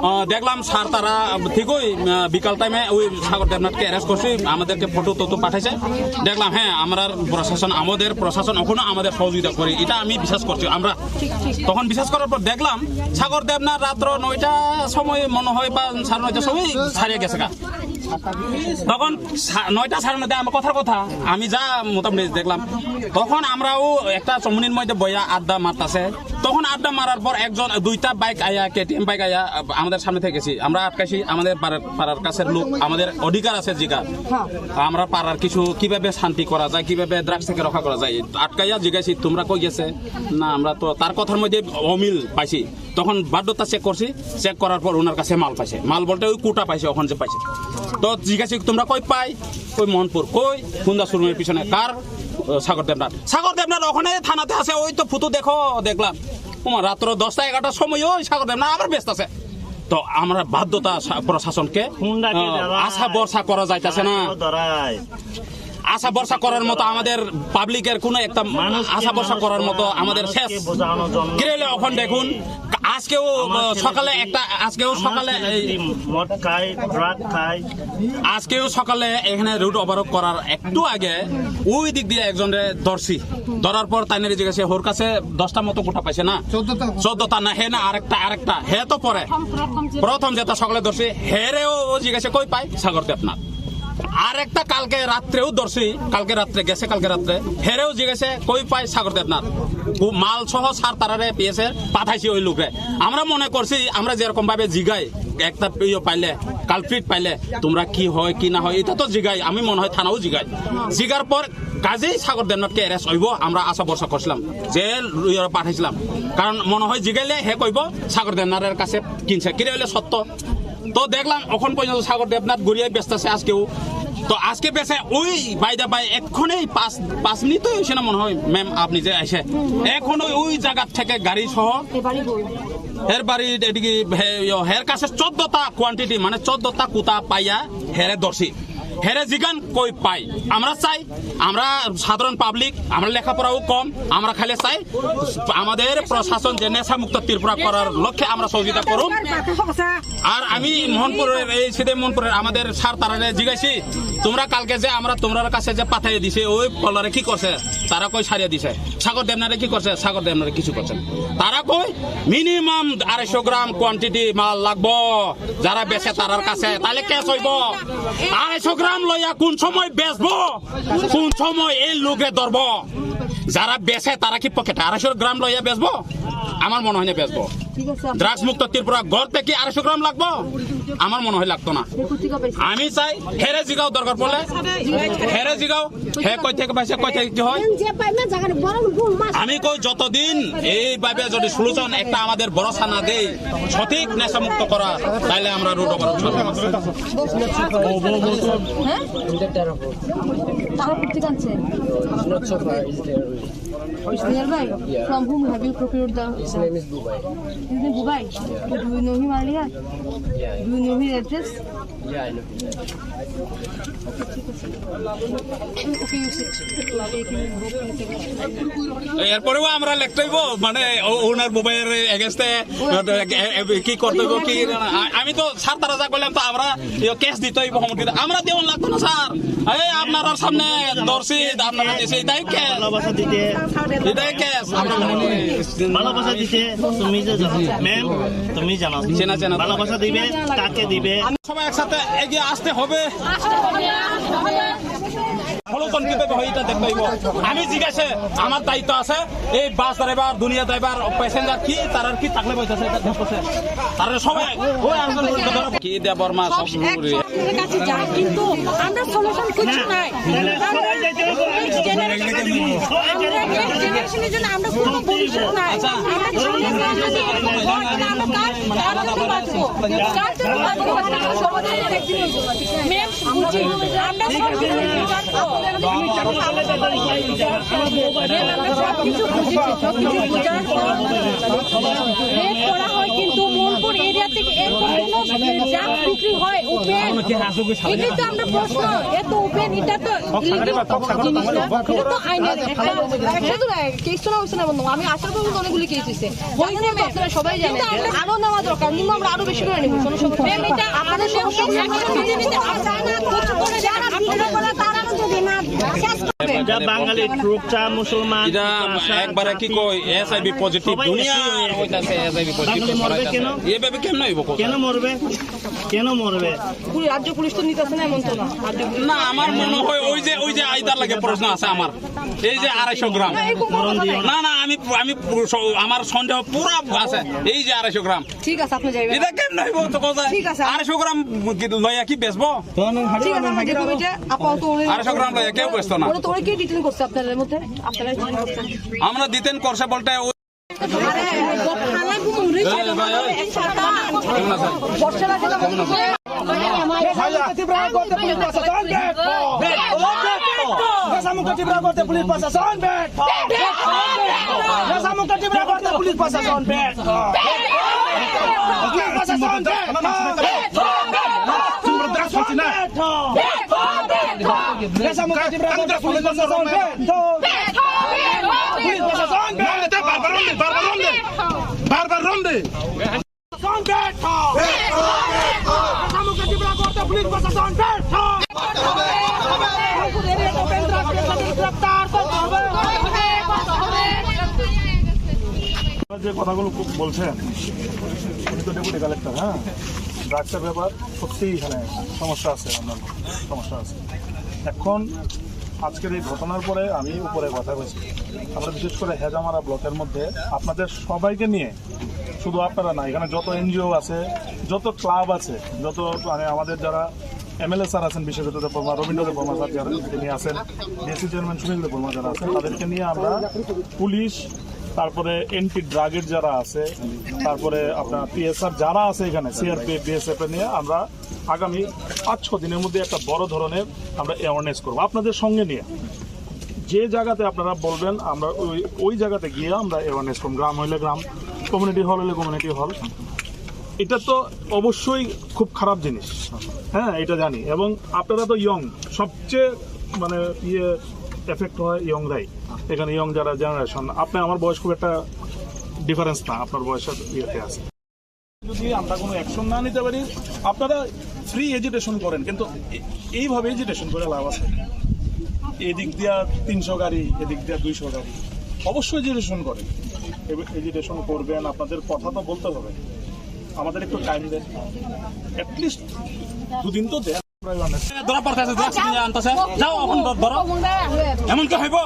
আহ, দেখলাম স্যার তারা ঠিকই, আহ, বিকাল টাইমে ওই সাগর দেবনাথকে অ্যারেস্ট করছি, আমাদেরকে ফটো টটো পাঠাইছে। দেখলাম, হ্যাঁ, আমরা প্রশাসন, আমাদের প্রশাসন এখনো আমাদের সহযোগিতা করে, এটা আমি বিশ্বাস করছি। আমরা তখন বিশ্বাস করার পর দেখলাম সাগর দেবনাথ রাত্র নয়টা সময় মনে হয় বা সাড়ে নয়টার সময় ছাড়িয়ে গেছে গা। তখন সা-, নয়টা সাড়ে নয়টায় আমার কথার কথা, আমি যা মোটামুটি দেখলাম, তখন আমরাও একটা চমুনির মধ্যে বইয়া আড্ডা মারতাছে। তখন আড্ডা মারার পর একজন, দুইটা বাইক আয়া, কেটিএম বাইক আয়া, আ-, আমাদের সামনে থেকে গেছি। আমরা আটকাইছি, আমাদের পাড়ার, পাড়ার কাছের লোক, আমাদের অধিকার আছে জিগার। আমরা পাড়ার কিছু কিভাবে শান্তি করা যায়, কিভাবে ড্রাগস থেকে রক্ষা করা যায়, আটকাইয়া জিজ্ঞাসি, "তোমরা কই গেছে?" না, আমরা তো তার কথার মধ্যে অমিল পাইছি। তখন বাধ্যতা চেক করছি, চেক করার পর ওনার কাছে মাল পাইছে, মাল বলতে ওই কুটা পাইছে, ওখান যে পাইছে। তো জিজ্ঞাসি, "তোমরা কই পাই?" "ওই মোহনপুর।" "কই?" "কুন্দা শোরুমের পিছনে।" "কার?" "ও, সাগর দেবনাথ।" "সাগর দেবনাথ ওখানে থানাতে আছে, ওই তো ফুতু দেখো, দেখলাম।" ওমা, রাত্র দশটা এগারোটার সময় ওই সাগর দেবনাথ আবার ব্যস্ত আছে। তো আমরা বাধ্যতা সা-, প্রশাসনকে, হুন্ডা কে আহ, জ্বালায়। আশা ভরসা করা যাইতাছে না। ধরায়। আশা ভরসা করার মতো আমাদের পাবলিকের কোনো একটা মানুষকে আশা ভরসা মানুষ করার মতো আমাদের মানুষকে শেষ। বোঝানো জন্ম কিরে হলে এখন দেখুন, আজকেও, আহ, আমার ছেলে সকালে যদি, একটা, আজকেও আমার সকালে ছেলে এই যদি মদ খায়, ড্রাগ খায়। আজকেও সকালে এখানে রোড অবরোধ করার একটু আগে ওই দিক দিয়ে একজনরে ধরছি, ধরার পর তাইনারে জিজ্ঞাসা, "হোর কাছে দশটা মতো গুটা পাইছে না?" চোদ্দটা। চোদ্দটা না, হে না, আরেকটা, আরেকটা, হে তো পরে। প্রথম, প্রথম যে প্রথম যেটা সকালে ধরছি, হেরেও ও জিজ্ঞাসা, "কই পাই?" "সাগর দেবনাথ।" আরেকটা কালকে রাত্রেও ধরছি, কালকে রাত্রে গেছে, কালকে রাত্রে হেরেও জিজ্ঞাসা, "কই পাই?" "সাগর দেবনাথ।" ও মাল সহ সার তারারে পিএসএ পাঠাইছি ওই লোকরে। আমরা মনে করছি, আমরা যেরকম ভাবে জিগাই, একটা ইয়ে পাইলে, কালপ্রিট পাইলে, "তোমরা কি হয় কি না হয়?" এটা তো জিগাই, আমি মনে হয় থানাও জিগাই। জিগার পর কাজেই সাগর দেবনাথকে অ্যারেস্ট হইব, আমরা আশা ভরসা করছিলাম, যে লইয়া পাঠাইছিলাম। কারণ মনে হয় জিগাইলে হে কইব সাগর দেবনাথের কাছে কিনছে, কিরে হইলে সত্য। তো দেখলাম এখন পর্যন্ত সাগর দেবনাথ গড়িয়ায় ব্যস্ত আছে আজকেও। তো আজকে বেসে ওই বাইদা বাই এক্ষণেই পাঁচ, পাঁচ মিনিট তো হয়েছে না মনে হয়, ম্যাম, আপনি যে আইসে। এখন ওই, ওই জায়গা থেকে গাড়ি সহ এর বাড়ি এদিকে হে-, ইয়ো, হের কাছে চোদ্দটা কোয়ান্টিটি, মানে চোদ্দটা কুতা পাইয়া হেরে ধরছি। হেরে জিগান কই পাই? আমরা চাই, আমরা সাধারণ পাবলিক, আমরা লেখাপড়াও কম, আমরা খালি চাই আমাদের প্রশাসন যে নেশা মুক্ত ত্রিপুরা করার লক্ষ্যে আমরা সহযোগিতা করুন। আর আমি মোহনপুরের, এই সিধে মোহনপুরের আমাদের স্যার তারারে জিজ্ঞাসি, "তোমরা কালকে যে আমরা তোমরার কাছে যে পাঠিয়ে দিছি, ওই পলারে কি করছে?" তারা কই সারিয়ে দিছে। সাগর দেবনারে কি করছে? সাগর দেবনারে কিছু করছে না। তারা কই মিনিমাম আড়াইশো গ্রাম কোয়ান্টিটি মাল লাগবো, যারা বেচে তারার কাছে, তাহলে কেস হইবো। আড়াইশো গ্রাম লইয়া কোন সময় বেচবো, কোন সময় এই লোকে ধরবো? যারা বেচে তারা কি পকেটে আড়াইশো গ্রাম লইয়া বেচবো? আমার মনে হয় না বেচবো। ঠিক আছে, আপনি ড্রাগস মুক্ত ত্রিপুরা গড়তে কি আড়াইশো গ্রাম লাগবো? আমার মনে হয় লাগতো না। আমি চাই হেরে জিগাও দরকার পড়লে, হেরে জিগাও, হে কই থেকে পাইছে, কই থেকে কি হয়? আমি কই যতদিন এইভাবে যদি সলিউশন একটা আমাদের ভরসা না দেই, সঠিক নেশামুক্ত করা, তাহলে আমরা রোড অবরোধ করবো। হ্যাঁ? তারা কোথেকে আনছে? It's nearby? Yeah. From whom have you procured the? His name is Bubai. His name Bubai? Yeah. Do you know him earlier? Yeah. Do you know his address? Yeah, I know him. Okay, you sit. এরপরেও আমরা লেখতে হইব, মানে, ও-, ওনার মোবাইলের এগেইনস্টে কি করতে হইব, কি না। আ-, আমি তো স্যার তারা যা করলাম, তো আমরা ইয়ে, কেস দিতে হইব, হমক দিতে। আমরা দেওয়ান লাগতো না, স্যার। এই আপনারার সামনে ধরছি, আপনারা দিছে, এটাই কেস। ভালোবাসা দিতে। এটাই কেস। আমরা মনে করি। ভালোবাসা দিতে তুমি যে জানো, ম্যাম, তুমি জানো। চেনা, চেনা। ভালোবাসা দিবে, কাকে দিবে? সবাই একসাথে এগিয়ে আসতে হবে। ফলো কোন কিভাবে হয় এটা দেখতে হইব। আমি জিজ্ঞাসা, আমার দায়িত্ব আছে। এই বাস ড্রাইভার, দুনিয়া ড্রাইভার, প্যাসেঞ্জার কি, তারার কি তাকলিফ হইতাছে, এটা দেখতেছে। তারা সবাই, ওই আন্দোলন করে ধরো। কি দেববর্মা সব সব এক ঘুরে। সরকারের কাছে যায়, কিন্তু আমরা সলিউশন কিছু নাই। আমরা নেক্সট জেনারেশন, আমরা নেক্সট জেনারেশনের জন্য আমরা কোনো ভবিষ্যৎ নাই। আমরা ছেলে মেয়ে যদি হয়, তাহলে আমরা কার, কার জন্য বাঁচবো? কার জন্য বাঁচবো? সমাজের একদিন ম্যাম, বুঝি, আমরা সব কিছু বুঝার পর, ম্যাম, আমরা সব কিছু বুঝেছি, সব কিছু বুঝার পর রেপ করা হয়, কিন্তু মনপুর এরিয়া থেকে এরকম কোনো ড্রাগস বিক্রি হয় ওপেন, এটাই তো আমরা প্রশ্ন। এত ওপেন, এটা তো ইলিগাল জিনিস না, এটা তো আইনের একটা। শুধু না, কেস তো না হয়েছে না বন্ধু, আমি আসার পর কিন্তু অনেকগুলি কেস হয়েছে। হয়েছে, ম্যাম। আপনারা সবাই জানেন। কিন্তু আমরা আরো নেওয়া দরকার, কিন্তু আমরা আরো বেশি করে নিব, কোনো সমস্যা নেই। ম্যাম, এটা আপনাদের আমাদের সমস্যা নেই। সমস্যা নেই। আপনারা যারা ভিডিও করে, তারা যদি না শেষ করবেন। বাঙালি, টুকচা, মুসলমান, এটা একবারে কি কয়, এইচআইভি পজিটিভ, সবাই দুনিয়া এসে আর হইতাছে এইচআইভি পজিটিভ। বাঙালি মরবে কেন? এভাবে কেমনে হইব কথা? কেন মরবে? কেন মরবে? পুরি-, রাজ্য পুলিশ তো নিতেছে না, এমন তো না। রাজ্য পুলিশ না, আমার মনে হয় ওই যে, ওই যে আইদার লাগে প্রশ্ন আছে আমার। এই যে আড়াইশো গ্রাম। না, এরকম কথা নাই। না, না, আমি, আমি পুরো স-, আমার সন্দেহ পুরা আছে। এই যে আড়াইশো গ্রাম। ঠিক আছে, আপনি যাইবেন। এটা কেমনে হইব তো কথা? ঠিক আছে। আড়াইশো গ্রাম কি লইয়া কি বেচবো? ঠিক আছে, আমরা যেতে হবে যে আপাতত ওরে আড়াইশো গ্রাম লইয়া কেউ বেচতো না। ওরে তো ওরে কে ডিটেইন করছে আপনাদের মধ্যে? আপনারা ডিটেইন করছেন? আমরা ডিটেইন করছে বলতে ওই আরে, থানায় ঘুম রে। এই ভাই, এই। কেমন আছেন? বর্ষা লাগে না। নেশামুক্ত ত্রিপুরা করতে পুলিশ প্রশাসন ব্যর্থ। ব্যর্থ, ব্যর্থ। নেশামুক্ত ত্রিপুরা করতে পুলিশ প্রশাসন ব্যর্থ। ব্যর্থ, ব্যর্থ। নেশামুক্ত ত্রিপুরা করতে পুলিশ প্রশাসন ব্যর্থ। পুলিশ প্রশাসন ব্যর্থ। ব্যর্থ, ব্যর্থ। নেশামুক্ত ত্রিপুরা করতে পুলিশ প্রশাসন ব্যর্থ। পুলিশ প্রশাসন ব্যর্থ। বারবার রন দে, বারবার রন দে। বারবার রন দে। প্রশাসন ব্যর্থ। নেশামুক্ত ত্রিপুরা করতে পুলিশ প্রশাসন ব্যর্থ। গ্রেপ্তার করতে হবে। যে কথাগুলো খুব বলছেন, উনি তো ডেপুটি কালেক্টর, হ্যাঁ, ড্রাগসের ব্যাপার সত্যিই এখানে সমস্যা আছে, অন্যান্য সমস্যা আছে। এখন আজকের এই ঘটনার পরে আমি উপরে কথা বলছি, আমরা বিশেষ করে হেজামারা ব্লকের মধ্যে আপনাদের সবাইকে নিয়ে, শুধু আপনারা না, এখানে যত এনজিও আছে, যত ক্লাব আছে, যত মানে আমাদের যারা এমএলএ স্যার আছেন, বিশ্বজিৎ দেববর্মা, রবীন্দ্র দেববর্মা স্যার যারা, তিনি আছেন, ডিএসি চেয়ারম্যান সুনীল দেববর্মা যারা আছেন, তাদেরকে নিয়ে আমরা পুলিশ, তারপরে এন্টি ড্রাগের যারা আছে, তারপরে আপনার পিএসআর যারা আছে এখানে, সিআরপিএফ, বিএসএফ নিয়ে আমরা আগামী পাঁচ ছ দিনের মধ্যে একটা বড় ধরনের আমরা অ্যাওয়ারনেস করবো আপনাদের সঙ্গে নিয়ে। যে জায়গাতে আপনারা বলবেন, আমরা ওই, ওই জায়গাতে গিয়ে আমরা অ্যাওয়ারনেস করব। গ্রাম হইলে গ্রাম, কমিউনিটি হল হইলে কমিউনিটি হল। এটা তো অবশ্যই খুব খারাপ জিনিস, হ্যাঁ, এটা জানি। এবং আপনারা তো ইয়ং, সবচেয়ে মানে ইয়ে এফেক্ট হয় ইয়ংরাই। এখানে ইয়ং যারা জেনারেশন, আপনি আমার বয়স খুব একটা ডিফারেন্স না, আপনার বয়সের ইয়েতে আছে। যদি আমরা কোনো অ্যাকশন না নিতে পারি, আপনারা ফ্রি এজিটেশন করেন, কিন্তু এ-, এইভাবে এজিটেশন করে লাভ আছে? এদিক দিয়া তিনশো গাড়ি, এদিক দিয়া দুইশো গাড়ি, অবশ্যই এজিটেশন করেন। এ-, এজিটেশন করবেন, আপনাদের কথা তো বলতে হবে। আমাদের একটু টাইম দেন, অ্যাটলিস্ট দুদিন তো দেন। ধরা পড়তেছে, ড্রাগস কিনে আনতেছে। যাও, এখন ধ-, ধরো। এমন কি হইব?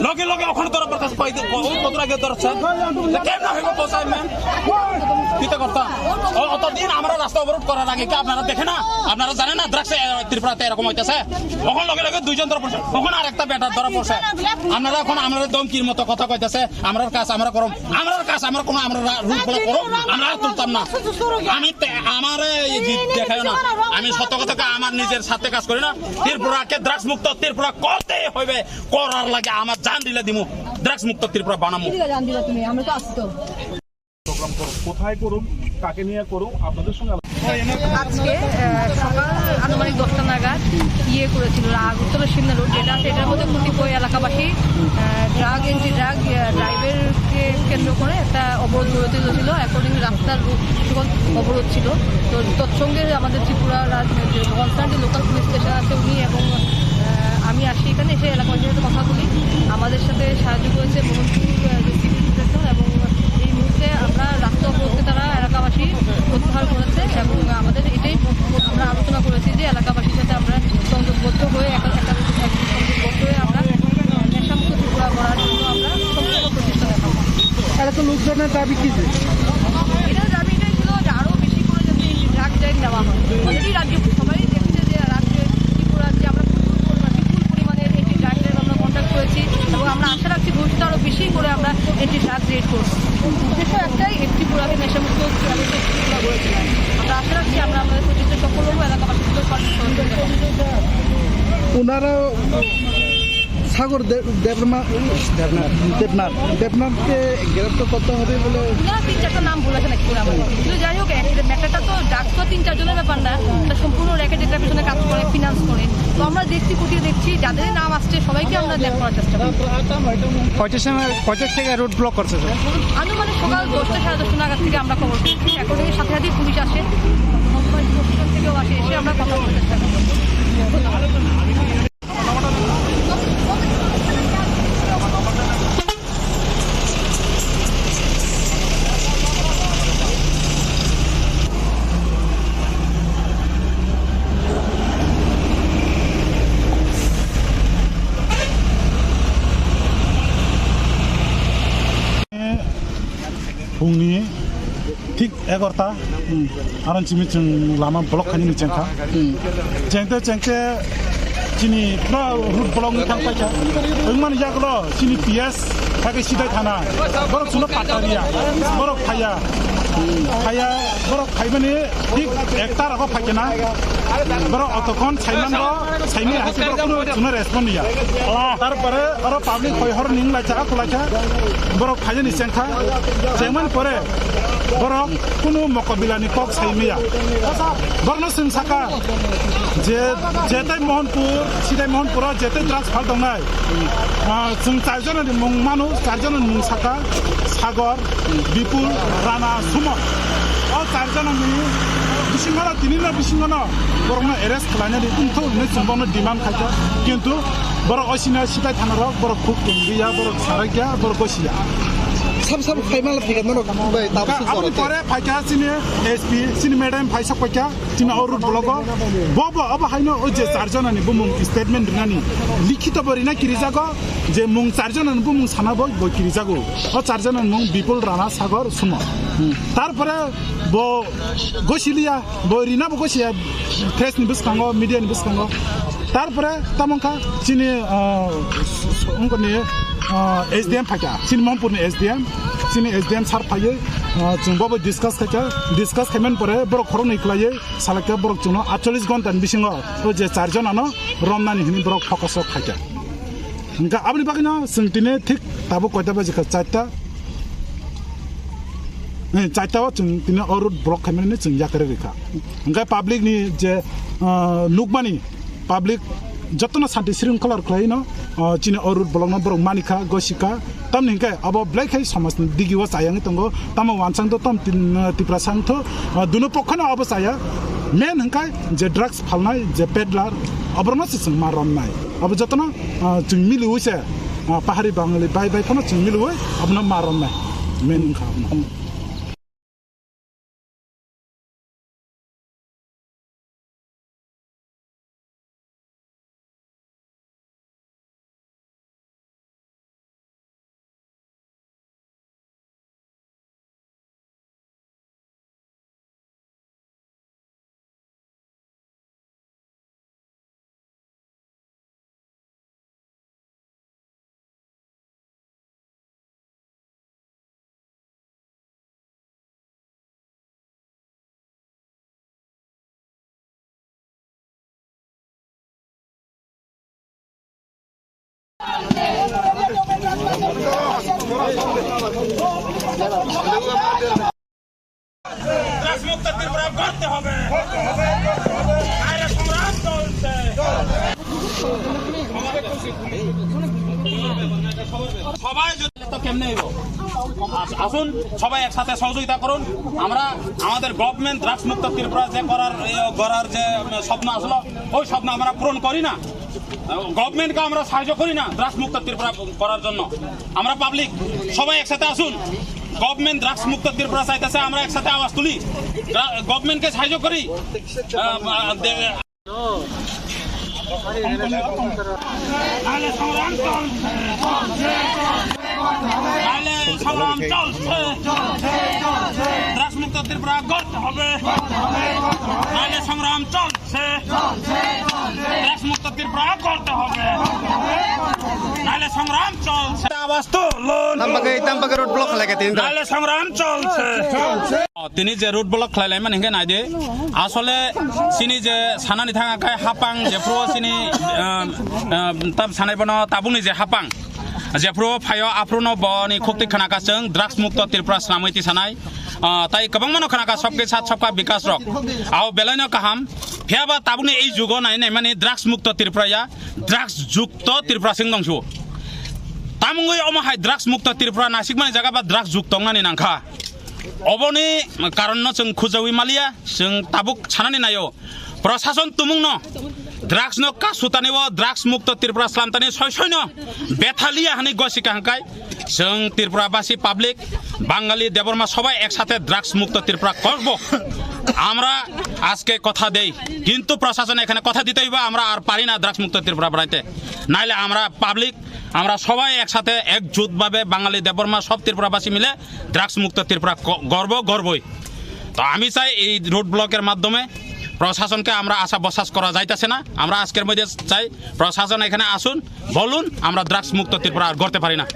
লগে লগে এখন ধরা পড়তেছে, কই, ও কত আগে ধরছে? কেমনে হইব তো, স্যার, ম্যাম? কিতা করতাম? ও, অতদিন আমরা রাস্তা অবরোধ করার আগে কি আপনারা দেখে না? আপনারা জানেন না ড্রাগস, এ, ত্রিপুরাতে এরকম হইতেছে? এখন লগে লগে দুইজন ধরা পড়ছে, এখন আর একটা বেটা ধরা পড়ছে। আপনারা এখন আমরা ধমকির মতো কথা কইতেছে, আমরার কাজ আমরা করম, আমরার কাজ আমরা কোনো আমরা রা-, রুট বলে করম, আমরা আর তুলতাম না। আমি তে-, আমারে এই দি-, দেখাইও না। আমি সত্য কথা কই, আমার নিজের সাথে কাজ করি না। ত্রিপুরাকে ড্রাগস মুক্ত ত্রিপুরা করতেই হইবে, করার লাগে আমার জান দিলে দিমু, ড্রাগস মুক্ত ত্রিপুরা বানামু। ঠিক আছে, জান দিলা তুমি, আমরা তো আছি তো। প্রোগ্রাম করুক, কোথায় করুক, কাকে নিয়ে করুক, আপনাদের সঙ্গে আলোচনা। আজকে, আহ, সকাল আনুমানিক দশটা নাগাদ ইয়ে করেছিল, আগরতলা সিমনা রোড যেটা আছে, এটার মধ্যে কতিপয় এলাকাবাসী, আহ, ড্রাগ, এন্টি ড্রাগ, আহ, ড্রাইভের কে কেন্দ্র করে একটা অবরোধ গড়ে তুলেছিল। অ্যাকর্ডিং রাস্তার রুট কিছুক্ষণ অবরোধ ছিল। তো তৎসঙ্গে আমাদের ত্রিপুরা রাজ-, যে কনসার্ন যে লোকাল পুলিশ স্টেশন আছে উনি এবং, আহ, আমি আসি এখানে, এসে এলাকাবাসীর সাথে কথা বলি। আমাদের সাথে সাহায্য করেছে মোহনপুর, আহ, যে সিভিল প্রোটেকশন এবং এই মুহূর্তে আমরা রাস্তা অবরোধকে তারা এলাকাবাসী প্রত্যাহার করেছে এবং আমাদের এটাই আমরা আলোচনা করেছি যে এলাকাবাসীর সাথে আমরা সংযোগবদ্ধ হয়ে একা-, একা-, সংযোগবদ্ধ হয়ে আমরা, আহ, নেশামুক্ত ত্রিপুরা গড়ার জন্য আমরা সম্পূর্ণ প্রচেষ্টা দেখাবো। এলাকার লোকজনের দাবি কি যে? এটার দাবি এটাই ছিল যে আরো বেশি করে যাতে এই ড্রাগ রেড নেওয়া হয়। অলরেডি রাজ্য সবাই দেখছে যে রাজ্যে, ত্রিপুরা রাজ্যে আমরা প্রচুর পরিমাণ, বিপুল পরিমাণে এই ড্রাগ রেড আমরা কন্ট্যাক্ট করেছি এবং আমরা আশা রাখছি ভবিষ্যতে আরো বেশি করে আমরা এন্টি ড্রাগ রেড করব। উদ্দেশ্য একটাই, একটি পুরাকে নেশামুক্ত পুরাকে আমরা আশা রাখছি আমরা আমাদের প্রচেষ্টা সফল হবো, এলাকাবাসীদের সঠিক সহযোগিতা পাবো। ওনারা সাগর দে-, দেবনা-, দেবনাথ, দেবনাথকে গ্রেপ্তার করতে হবে বলে ওনারা তিন চারটা নাম বলেছেন একটু করে আমাদের। কিন্তু যাই হোক, একটা ম্যাটারটা তো ড্রাগস তো তিন চারজনের ব্যাপার না, এটা সম্পূর্ণ র্যাকেট একটা পিছনে কাজ করে, ফিনান্স করে। তো আমরা দেখছি, খতিয়ে দেখছি, যাদের নাম আসছে সবাইকে আমরা দেখ করার চেষ্টা করবো। কয়টার সময়, কয়টার থেকে রোড ব্লক করছে, স্যার? আনুমানিক সকাল দশটা, সাড়ে দশটা নাগাদ থেকে আমরা খবর পেয়েছি। এখন এই সাথে সাথেই পুলিশ আসে, মোবাইল প্রশাসন থেকেও আসে, এসে আমরা কথা বলার চেষ্টা করবো। ধন্যবাদ। Gorta, hmm, aron simi chwng lama block khainani chengkha. Hmm. Chengte chengte chini pura road block ni thang paikha. Wngmani yagulo chini P S, hake sidai thana. Borok chwngno patta riya. Borok phaiya. Hmm. Phaiya, borok phaimani thik ekta rogo phaikhe na. Borok otokhon saimango, saimani hake borok kuno chwngno respond ya. Tarpore oro public hoi hor ning lai cha, khulai cha. Borok phainani chengkha. Chengmani pore borok kunu mokobila ni kok sai maya. Borokno chwng saka je, jetai Mohanpur, sitai Mohanpur o jetai drugs phal tongnai. Ah, chwng char jona ni mung mano, char jona ni mung saka, Sagor, Bipul, Rana, Sumo. O char jona ni bisingo no, tini no bisingo no borokno arrest khlaina di, wngthok hinwi chwng bono demand khaikha. Kintu borok o sini sitai thana rok, borok khuk tongriya, borok sarakya, borok gosiya. Sab sab khai mala thika norok bai tabuk. Ka-, suk aboni chorok pore phaikha chini S P, chini madam phai sok paikha, chini o road block o. Bo, bo, abo haino o je char jona ni bumung statement rinani, likhito bo rina kirijago, je mung char jona ni bumung sana bo, bo kirijago. O char jona ni mung Bipul, Rana, Sagor, Sumo. Hmm. Tarpore bo gosiliya, bo rina bo gosiya, press ni bwskango, media ni bwskango. Tarpore tamo wngkha chini, ah, wngkha ni, ah, S D M phaikha, chini Mohanpur ni S D M, chini S D M sir phaiwi, ah, chwng bo bai discuss khaikha, discuss khaimani pore borok khoroknwi kwlaiwi salakha, borok chwngno atchollish ghonta ni bisingo o je char jona no romnani hinwi borok focus o khaikha. Hingkha aboni bagwino chwng tini thik tabuk koita baji kha, charta. Eh, charta o chwng tini o road block khaimani chwng yakarwi rikha. Hingkha public ni je, ah, nukmani, public jotono santi sringkhola rwkhlaino, ah, chini o road block no borok manikha, gosikha. Tamni hingkhe abo belai khai somaj ni digi o chayangwi tongo. Tamo wansang do tam tin, ah, Tiprasa wngtho, ah, duno pokkhano abo chaya. Main hingkhe je drugs phalnai, je peddler, oborokno se chwng ma romnai. Abo jotono, ah, chwng miliwi se, ah, pahari Bangali bai bai phano chwng miliwi abono ma romnai. Main wngkha abono. Drugs মুক্ত ত্রিপুরা গড়তে হবে। বাইরে সংগ্রাম চলছে। সবাই যদি তো কেমনে হইব? আস-, আসুন, সবাই একসাথে সহযোগিতা করুন। আমরা আমাদের গভর্নমেন্ট ড্রাগস মুক্ত ত্রিপুরা যে করার, এ, গড়ার যে স্বপ্ন আসলো, ওই স্বপ্ন আমরা পূরণ করি না। গভর্নমেন্টকে আমরা সাহায্য করি না ড্রাগস মুক্ত ত্রিপুরা করার জন্য। আমরা পাবলিক সবাই একসাথে আসুন, গভর্নমেন্ট ড্রাগস মুক্ত ত্রিপুরা চাইতেছে, আমরা একসাথে আওয়াজ তুলি, ড্রা-, গভর্নমেন্টকে সাহায্য করি। আহ, আহ, দে-, নাহলে সংগ্রাম চলছে, নাহলে সংগ্রাম চলছে, ড্রাগস মুক্ত ত্রিপুরা গড়তে হবে, নাহলে সংগ্রাম চলছে। ড্রাগস মুক্ত ত্রিপুরা করতে হবে। নাহলে সংগ্রাম চলছে। আওয়াজ তুলুন। Tampake, tampake road block khalai ka tini. নাহলে সংগ্রাম চলছে। Tini je road block khlai laimani hingke naide. Asole chini je sanani thang khe hapang jephru chini, um, um, tab sanai bono tabukni je hapang. Jephru phaio aphruno boni khukti khana kasung drugs mukto Tripura swnamwi tisanai. Ah, tai kwbangmano khana ka sabke sath sabka bikas rok. Ao belaino kaham. Phiya ba tabukni ei jugo nai naimani drugs mukto Tripura ya, drugs jukto Tripura sing dongsu. Tamungwi omo hai drugs mukto Tripura nasikmani jaga ba drugs juk tongnani nangkha. Oboni karonno chwng khujawi maliya, chwng tabuk sanani naio. Prashason tumungno drugs no kasutani o drugs mukto Tripura slamtani soi soino bethaliya hani gosika hangkai. Chwng Tripura basi public, Bangali, Debbarma sobai eksathai drugs mukto Tripura korbo. Amra ajke kotha dei, kintu prashason ekhane kotha ditei ba amra ar pari na drugs mukto Tripura banaite. Naile amra public, amra sobai eksathai ekjut babe Bangali, Debbarma sob Tripura basi mile drugs mukto Tripura ko-, gorbo gorboi. তো আমি চাই এই রোড ব্লকের মাধ্যমে প্রশাসনকে আমরা আশা বিশ্বাস করা যাইতেছে না। আমরা আজকের মধ্যে চাই প্রশাসন এখানে আসুন, বলুন আমরা ড্রাগস মুক্ত ত্রিপুরা আর করতে পারি না।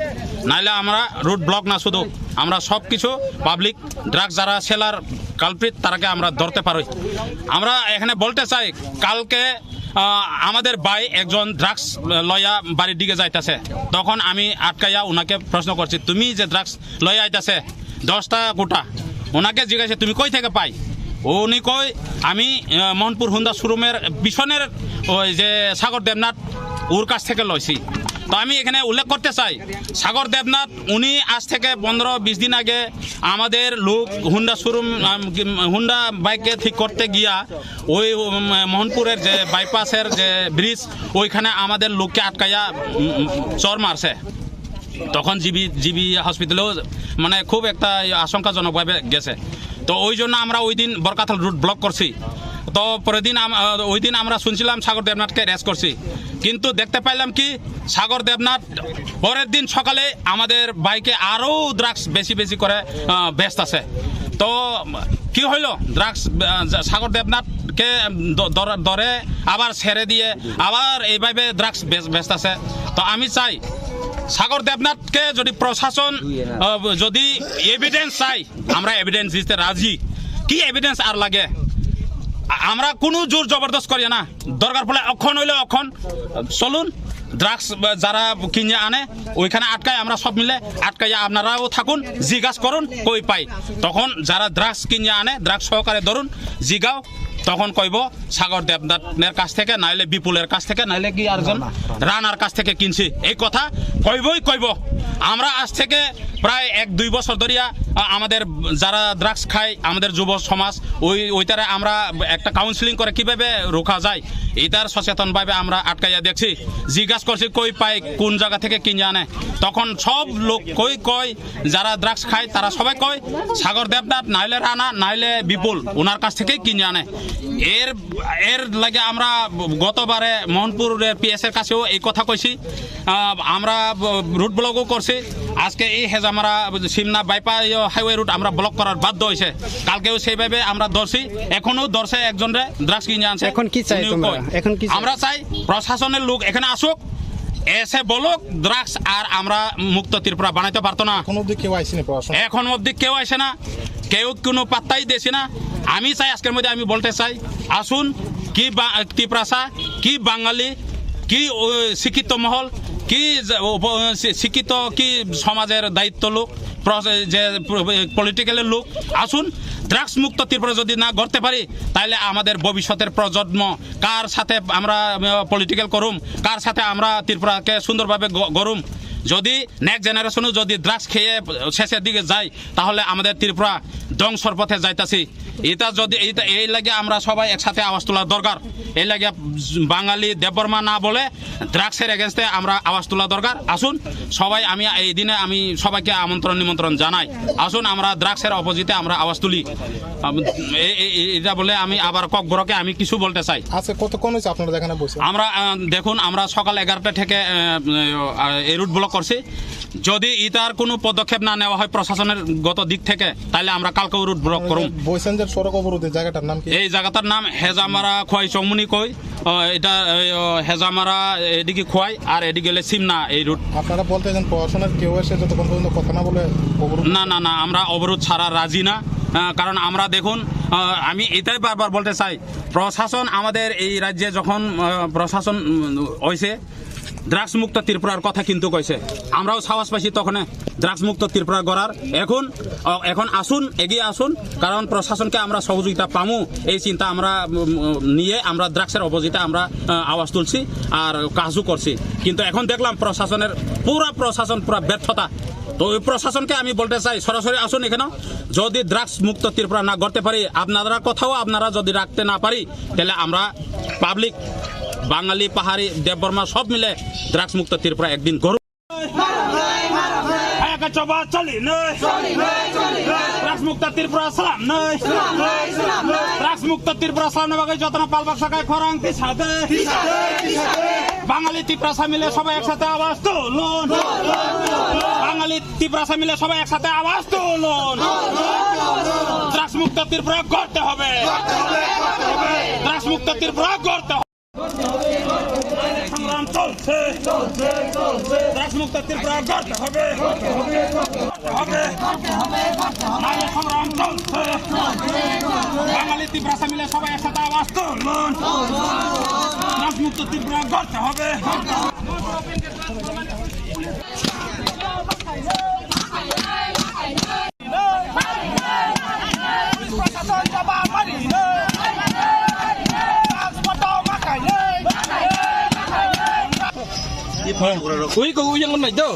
নাইলে আমরা রোড ব্লক না শুধু, আমরা সব কিছু পাবলিক ড্রাগস যারা সেলার কালপ্রিট তারাকে আমরা ধরতে পারি। আমরা এখানে বলতে চাই কালকে আহ, আমাদের ভাই একজন ড্রাগস লয়া বাড়ির দিকে যাইতাছে। তখন আমি আটকাইয়া ওনাকে প্রশ্ন করছি, "তুমি যে ড্রাগস লয়া আইতাছে দশটা কোটা," ওনাকে জিজ্ঞাসা, "তুমি কই থেকে পাই?" উনি কই, "আমি আহ, মোহনপুর হুন্ডা শোরুমের পিছনের ওই যে সাগর দেবনাথ, ওর কাছ থেকে লইছি।" তো আমি এখানে উল্লেখ করতে চাই, সাগর দেবনাথ উনি আজ থেকে পনেরো বিশ দিন আগে আমাদের লোক হুন্ডা শোরুম, আম, কি, হুন্ডা বাইকে ঠিক করতে গিয়া ওই, উম, মোহনপুরের যে বাইপাসের যে ব্রিজ, ওইখানে আমাদের লোককে আটকাইয়া, উম, উম, চড় মারছে। তখন জিবি, জিবি হসপিটালেও মানে খুব একটা আশঙ্কাজনকভাবে গেছে। তো ওই জন্য আমরা ওই দিন বরকাতাল রোড ব্লক করছি। তো পরের দিন আম-, আহ, ওই দিন আমরা শুনছিলাম সাগর দেবনাথকে অ্যারেস্ট করছি, কিন্তু দেখতে পাইলাম কি সাগর দেবনাথ পরের দিন সকালে আমাদের বাইকে আরো ড্রাগস বেশি বেশি করে, আহ, বেচতেছে। তো কি হইলো? ড্রাগস, আহ, সাগর দেবনাথকে দ-, ধরে, ধরে আবার ছেড়ে দিয়ে আবার এইভাবে ড্রাগস বেচ-, বেচতেছে। তো আমি চাই সাগর দেবনাথকে যদি প্রশাসন, আহ, যদি এভিডেন্স চাই, আমরা এভিডেন্স দিতে রাজি। কি এভিডেন্স আর লাগে? আ-, আমরা কোনো জোর জবরদস্ত করি না। দরকার পড়লে অক্ষণ হইলে অক্ষণ চলুন, ড্রাগস যারা কিনে আনে ওইখানে আটকায়, আমরা সব মিলে আটকাইয়া আপনারাও থাকুন, জিজ্ঞাসা করুন কই পাই। তখন যারা ড্রাগস কিনে আনে ড্রাগস সহকারে ধরুন, জিগাও, তখন কইব সাগর দেবনাথের কাছ থেকে, নাইলে বিপুলের কাছ থেকে, নাইলে কি আরজন রানার কাছ থেকে কিনছি, এই কথা কইবই কইব। আমরা আজ থেকে প্রায় এক দুই বছর ধরিয়া, আ, আমাদের যারা ড্রাগস খায়, আমাদের যুব সমাজ, ওই, ওইটারে আমরা একটা কাউন্সেলিং করে কিভাবে রোকা যায়, এটার সচেতনভাবে আমরা আটকাইয়া দেখছি। জিজ্ঞাসা করছি কই পায়, কোন জায়গা থেকে কিনে আনে, তখন সব লোক কই কয়, যারা ড্রাগস খায় তারা সবাই কয় সাগর দেবনাথ, নাইলে রানা, নাইলে বিপুল, ওনার কাছ থেকেই কিনে আনে। এর, এর লাগে আমরা গতবারে মোহনপুরের পিএস এর কাছেও এই কথা কইছি। আহ, আমরা রোড ব্লকও করছি। আজকে এই হেজামারা সিমনা বাইপাস হাইওয়ে রুট আমরা ব্লক করার বাধ্য হয়েছে। কালকেও সেইভাবে আমরা ধরছি, এখনো ধরছে একজনরে, ড্রাগস কিনে আনছে। এখন কি চাই উনিও তোমরা? কয়। এখন কি চাই? আমরা চাই প্রশাসনের লোক এখানে আসুক, এসে বলুক ড্রাগস আর আমরা মুক্ত ত্রিপুরা বানাইতে পারতো না। এখন অবধি কেউ আইসেনি প্রশাসন? এখন অবধি কেউ আসে না, কেউ কোনো পাত্তাই দেছে না। আমি চাই আজকের মধ্যে আমি বলতে চাই, আসুন, কি বা-, তিপ্রাসা, কি বাঙালি, কি, ও, শিক্ষিত মহল, কি যে, ও, ব-, শি-, শিক্ষিত, কি সমাজের দায়িত্ব লোক, প্র-, যে প্র-, পলিটিক্যালের লোক, আসুন, ড্রাগস মুক্ত ত্রিপুরা যদি না গড়তে পারি, তাহলে আমাদের ভবিষ্যতের প্রজন্ম কার সাথে আমরা, আহ, পলিটিক্যাল করুম, কার সাথে আমরা ত্রিপুরাকে সুন্দরভাবে গ-, গড়ুম? যদি নেক্সট জেনারেশনও যদি ড্রাগস খেয়ে শেষের দিকে যায়, তাহলে আমাদের ত্রিপুরা ধ্বংসর পথে যাইতাছি। এটা যদি, এটা, এই লাগে আমরা সবাই একসাথে আওয়াজ তোলার দরকার। এই লাগে বাঙালি দেববর্মা না বলে ড্রাগসের এগেনস্টে আমরা আওয়াজ তোলা দরকার। আসুন সবাই, আমি এই দিনে আমি সবাইকে আমন্ত্রণ নিমন্ত্রণ জানাই। আসুন আমরা ড্রাগসের অপোজিটে আমরা আওয়াজ তুলি। আম, এ-, এ-, এ-, এটা বলে আমি আবার ককবরকে আমি কিছু বলতে চাই। আচ্ছা, কতক্ষণ হয়েছে আপনারা এখানে বসে? আমরা, আহ, দেখুন, আমরা সকাল এগারোটা থেকে, আহ, আহ, এই রুট ব্লক করছি। যদি ইতার কোনো পদক্ষেপ না নেওয়া হয় প্রশাসনের গত দিক থেকে, তাহলে আমরা কালকেও রুট ব্লক করুম। বলছেন যে সড়ক অবরোধের জায়গাটার নাম কি? এই জায়গাটার নাম হেজামারা খোয়াই চৌমুনি কই। আহ, এটা, এই, আহ, হেজামারা এদিকে খোয়াই আর এদিকে গেলে সিমনা এই রুট। আপনারা বলতে চান প্রশাসনের কেউ এসে যতক্ষণ পর্যন্ত কথা না বলে অবরোধ? না, না, না, আমরা অবরোধ ছাড়া রাজি না। আহ, কারণ আমরা দেখুন, আহ, আমি এটাই বারবার বলতে চাই, প্রশাসন আমাদের এই রাজ্যে যখন, আহ, প্রশাসন, উম, হয়েছে, ড্রাগস মুক্ত ত্রিপুরার কথা কিন্তু কইছে, আমরাও সাহস পাইছি তখন ড্রাগস মুক্ত ত্রিপুরা গড়ার। এখন, আহ, এখন আসুন, এগিয়ে আসুন, কারণ প্রশাসনকে আমরা সহযোগিতা পামু, এই চিন্তা আমরা, উম, নিয়ে আমরা ড্রাগসের অপোজিটে আমরা, আহ, আওয়াজ তুলছি আর কাজও করছি। কিন্তু এখন দেখলাম প্রশাসনের পুরা, প্রশাসন পুরা ব্যর্থতা। তো ওই প্রশাসনকে আমি বলতে চাই, সরাসরি আসুন এখানে। যদি ড্রাগস মুক্ত ত্রিপুরা না করতে পারি, আপনারা কোথাও আপনারা যদি রাখতে না পারি, তাহলে আমরা পাবলিক, বাঙালি, পাহাড়ি, দেববর্মা সব মিলে ড্রাগস মুক্ত ত্রিপুরা একদিন গড়ব। Hai ka choba choli noi. Choli noi, choli noi. Drugs mukta Tripura salam noi. Salam noi, salam noi. Drugs mukta Tripura salam noi bagai jotno palbak sakai khorang tisa de. Tisa de, tisa de. Bangali Tiprasa mile sobai eksathai awaz tulun. Tulun, tulun. বাঙালি তিপ্রাসা মিলে সবাই একসাথে আওয়াজ তুলুন। ড্রাগস মুক্ত ত্রিপুরা গড়তে হবে। ড্রাগস মুক্ত ত্রিপুরা গড়তে হবে। সংগ্রাম চলছে। ড্রাগস মুক্ত ত্রিপুরা গড়তে হবে। হবে। নাইলে সংগ্রাম চলছে। বাঙালি তিপ্রাসা মিলে সবাই একসাথে আওয়াজ তুলুন। ড্রাগস মুক্ত ত্রিপুরা গড়তে হবে। Ui ko ui yang nai do.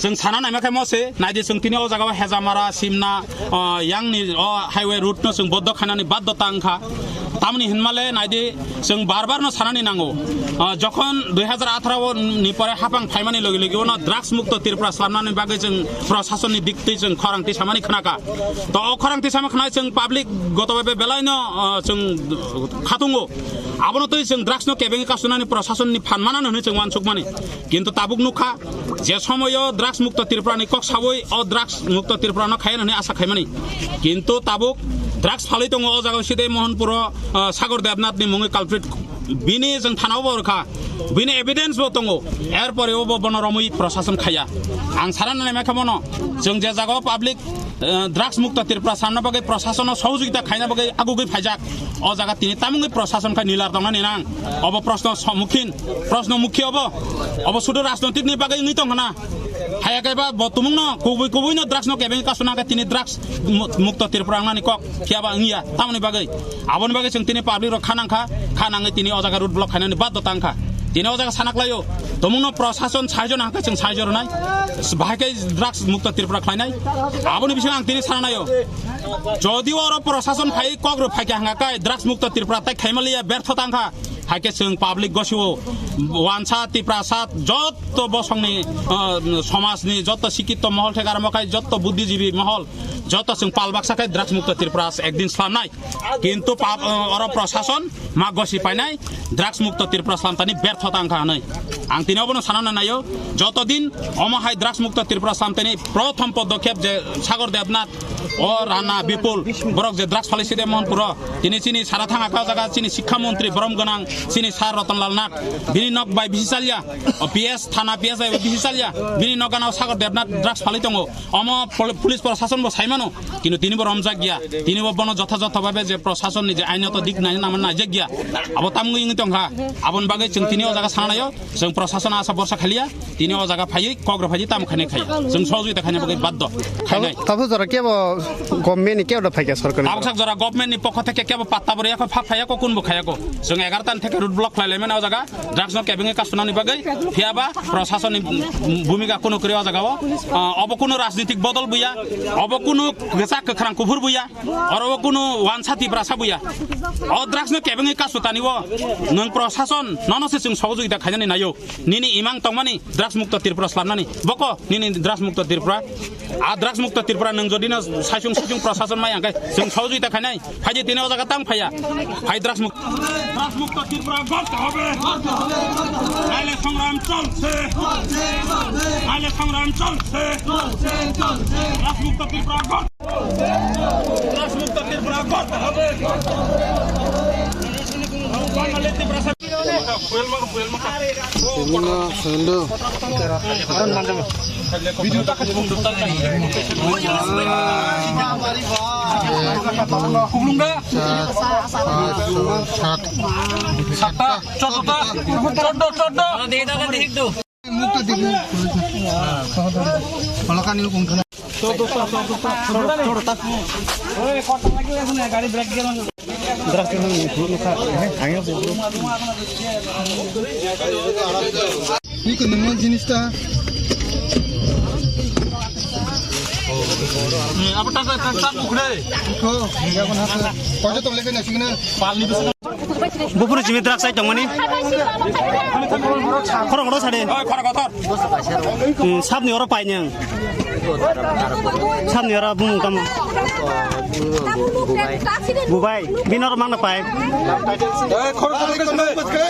Chwng sana naima khe mo se, naidi chwng tini o jaga o Hejamara, Simna, o, yang ni o highway route no chwng boddo khainani baddo ta wngkha. Tamoni hinmale naidi chwng bar bar no sanani nango. O, jokhon dui hazar atharo ni pore hapang phaimani logi logi ono drugs mukto Tripura slamnani bagwi chwng proshasonni dik twi chwng khorang tisamani khnakha. To o khorang tisama khnai chwng public goto bhabe belai no, o, chwng khatungo. Abono twi chwng drugs no kebengwi kasunani proshasonni phan manano hwnwi chwng uansukmani. Kintu tabuk nukha, je somoyo drugs mukto Tripura ni kok sawi o drugs mukto Tripura no khaya hwnwi asa khaimani. Kintu tabuk drugs phalwi tongo o jaga side Mohanpuro, ah, Sagar Debnath ni mungwi culprit. Bini chwng thana o bo rwkha, bini evidence bo tongo, er pore o bo bono romwi proshashan khaya. Ang sana nai mai kha bono, chwng je jaga o public, eh, drugs mukto Tripura sanna bagwi proshashan o sohojogita khaina bagwi agugwi phaijak. O jaga tini tamungwi proshashan khai nilar tongna ninang. Obo proshno sommukhin, proshno mukhi obo. Obo sudu rajnotik ni bagwi wngwi tong hana. Haya kaiba bo tumungno kubui kubui no drugs no kebeng kasuna khe tini drugs mu-, mukto Tripura wngnani kok phiya ba wngya. Tamoni bagwi, aboni bagwi chwng tini public rok khanang kha, khanangwi tini o jaga road block khainani baddo tang kha. Tini o jaga sana khlaio, tumungno proshashan sahaijo nang khe chwng sahaijo rwnai. Bahai khe drugs mukto Tripura khlainai. Aboni bising ang tini sana naio. Jodi oro proshashan phai kok rw phai khe hanga kai drugs mukto Tripura tai khaimaliya bertho tang kha. Hai khe chwng public gosio wansa Tiprasa jotto bosongni, ah, somajni jotto sikito mohol thekar mokai jotto buddhijibi mohol jotto chwng pal baksa khai drugs mukto Tripura ekdin slamnai. Kintu pap, ah, oro proshashan ma gosi painai drugs mukto Tripura slamtani bertho tang kha hwnwi. Ang tini obono sana naio, joto din omo hai drugs mukto Tripura slamtani prothom podokhep je Sagar Debnath, o Rana Bipul, borok je drugs phalai side Mohanpuro, tini chini sara thanga kha o jaga chini sikha montri borom gwnang chini sir Ratan Lal Nath, bini nok bai bisi chalya, o P S thana P S bai bisi chalya, bini nok gana o Sagar Debnath drugs phalai tongo, omo pol-, police proshashan bo saimano, kintu tini bo romjak ya, tini bo bono jotha jotha bhabe je proshashan ni je ainoto dik nai nang naijak ya, abo tamungwi wngwi tongkha, aboni bagwi chwng tini o jaga sana naio. Chwng proshashan asa borsa khaliya, tini o jaga phaiwi kok rw phaiwi tamo khainai khaiya. Chwng sohojogita khaina bagwi baddo khainai. Tabuk jora kebo government ni kebo da phaikha sorkar ni? Tabuk sak jora government ni pokho theke kebo patta bo riyakho, phap phaiya kho, kun bo khaiya kho. Chwng egaroh ta theke road block khlai laimani o jaga, drugs no kebengwi kasunani bagwi, phiyaba proshashan ni bhumika kunu kwrwi o jaga o. Ah, obo kunu rajnitik bodol buya, obo kunu kwchak kwkhrang kuphur buya, oro o kunu wansa Tiprasa buya. O drugs no kebengwi kasutani o nwng proshashan nono se chwng sohojogita khainani naio. Nini imang tongmani drugs mukto Tripura slamnani. Boko nini drugs mukto Tripura. A drugs mukto Tripura nwng jodi no saisung saisung proshashan mai angkai chwng sohojogita khainai. Phaidi tini o jaga tang phaiya. Phai drugs mukto. Drugs mukto Tripura গড়তে হবে। নাইলে সংগ্রাম চলছে। নাইলে সংগ্রাম চলছে। Drugs মুক্ত ত্রিপুরা গড়তে হবে। Drugs মুক্ত ত্রিপুরা গড়তে হবে। বাঙালি Tripura Sino, sino. Kublung da? Sat, sat, sat. Satta, choddo ta, choddo, choddo. Iko nungma jinis ta. Apa tak tak tak mukre? Iko, ya kon hasa. Paja to leke na sikna. Bupuru jimi drugs sai tongmani. Khorang khorang sade. Hmm, sabni oro paineng. Samni ora bumung tamo. Bubai. Bubai, bini oro mangna pai.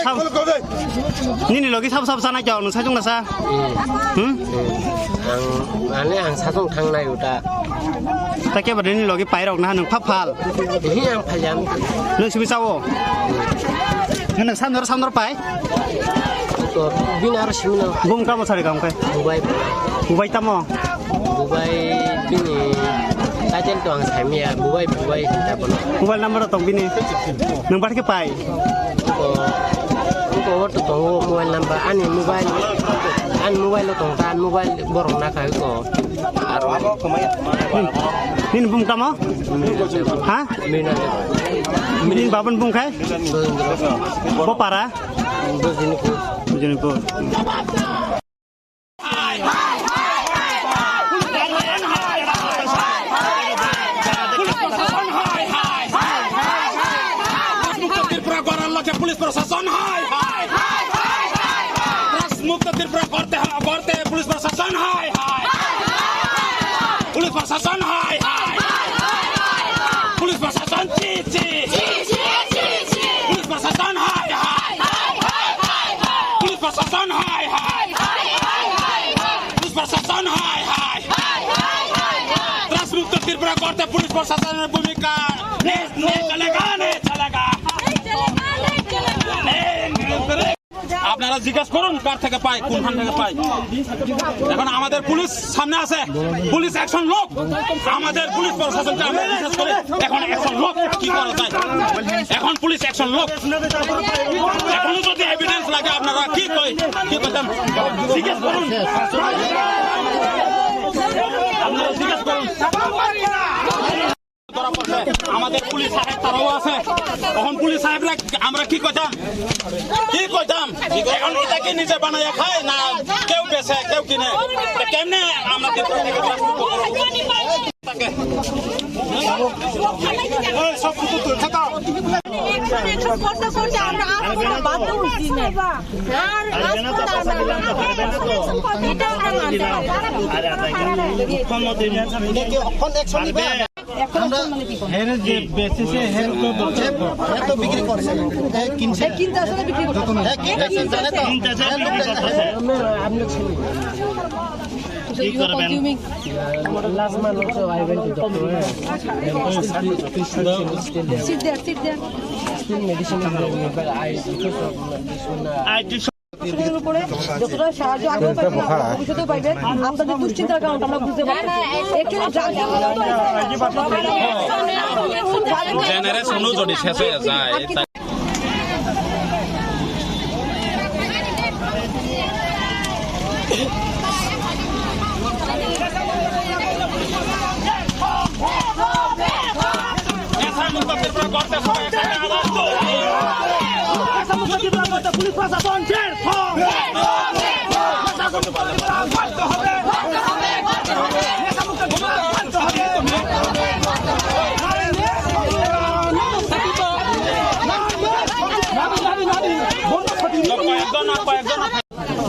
Sam-, nini logi sabo sabo sana kya, nung sajung nasa? Hmm? Ang, ane ang sajung thangnai uta. Ta khe bade nini logi pai rok na nung phap phal. Hi ang phaljam. Nung simi sao. Nung samni ora samni ora pai. To bini aro simi nang. Bumung tamo sari kam kai. Bubai. Bubai tamo. Bubai bini title to ang saimaya, bubai, bubai hinta bono. Mobile number tong bini. Nung bar khe pai. Ko, ko to tongo mobile number, ani mobile, ani mobile lo tong ta, ani mobile borok na khai ko. Aro. Nini bumung tamo? Ha? Mina. Nini babun bumung khai? Bo para? Bujinipur. Bujinipur. মুক্ত ত্রিপুরা গড়ার লক্ষ্যে পুলিশ প্রশাসন হায় হায়। ড্রাগস মুক্ত ত্রিপুরা করতে হ-, করতে পুলিশ প্রশাসন হায় হায়। পুলিশ প্রশাসন হায় হায়। পুলিশ প্রশাসন চি চি। পুলিশ প্রশাসন হায় হায়। পুলিশ প্রশাসন হায় হায়। পুলিশ প্রশাসন হায় হায়। ড্রাগস মুক্ত ত্রিপুরা করতে পুলিশ প্রশাসনের ভূমিকা নেই, নেই চলেগা, নেই চলেগা। নেই, নেই চলেগা। আপনারা জিজ্ঞেস করুন কার থেকে পায়, কোনখান থেকে পায়। এখন আমাদের পুলিশ সামনে আছে, পুলিশ অ্যাকশন লোক। আমাদের পুলিশ প্রশাসনকে আমরা জিজ্ঞেস করি, এখন অ্যাকশন লোক কি করা যায়। এখন পুলিশ অ্যাকশন লোক। এখনো যদি এভিডেন্স লাগে আপনারা কি কই, কি করতাম? জিজ্ঞেস করুন। আপনারা জিজ্ঞেস করুন। ধরা পড়ছে। আমাদের পুলিশ সাহেব তারাও আছে। এখন পুলিশ সাহেবরা আমরা কি করতাম? কি করতাম? এখন এটা কি নিজে বানাইয়া খায় না কেউ বেচে, কেউ কিনে? তো কেমনে আমরা কি করবো? মুখ্যমন্ত্রী এখন অ্যাকশন নিবে। আমরা হেরে যে বেচেছে, হেরে তো দরকার। হে তো বিক্রি করছে। হে কিনছে। হে কিনতে আসলে বিক্রি করছে। হে কিনতে আসলে জানে তো। কিনতে আসলে হে লোক বিক্রি করছে। কি করবেন? Last month also I went to doctor. Sit there, sit there. Still medicine is available. I, because of this one, uh, I just শুরুর উপরে যতটা সাহায্য আগেও পাইবেন, আপনারা ভবিষ্যতেও পাইবেন। আপনাদের দুশ্চিন্তার কারণটা আমরা বুঝতে পারছি। Actually, ড্রাগ জেনারেশনও যদি শেষ হয়ে যায়, তাই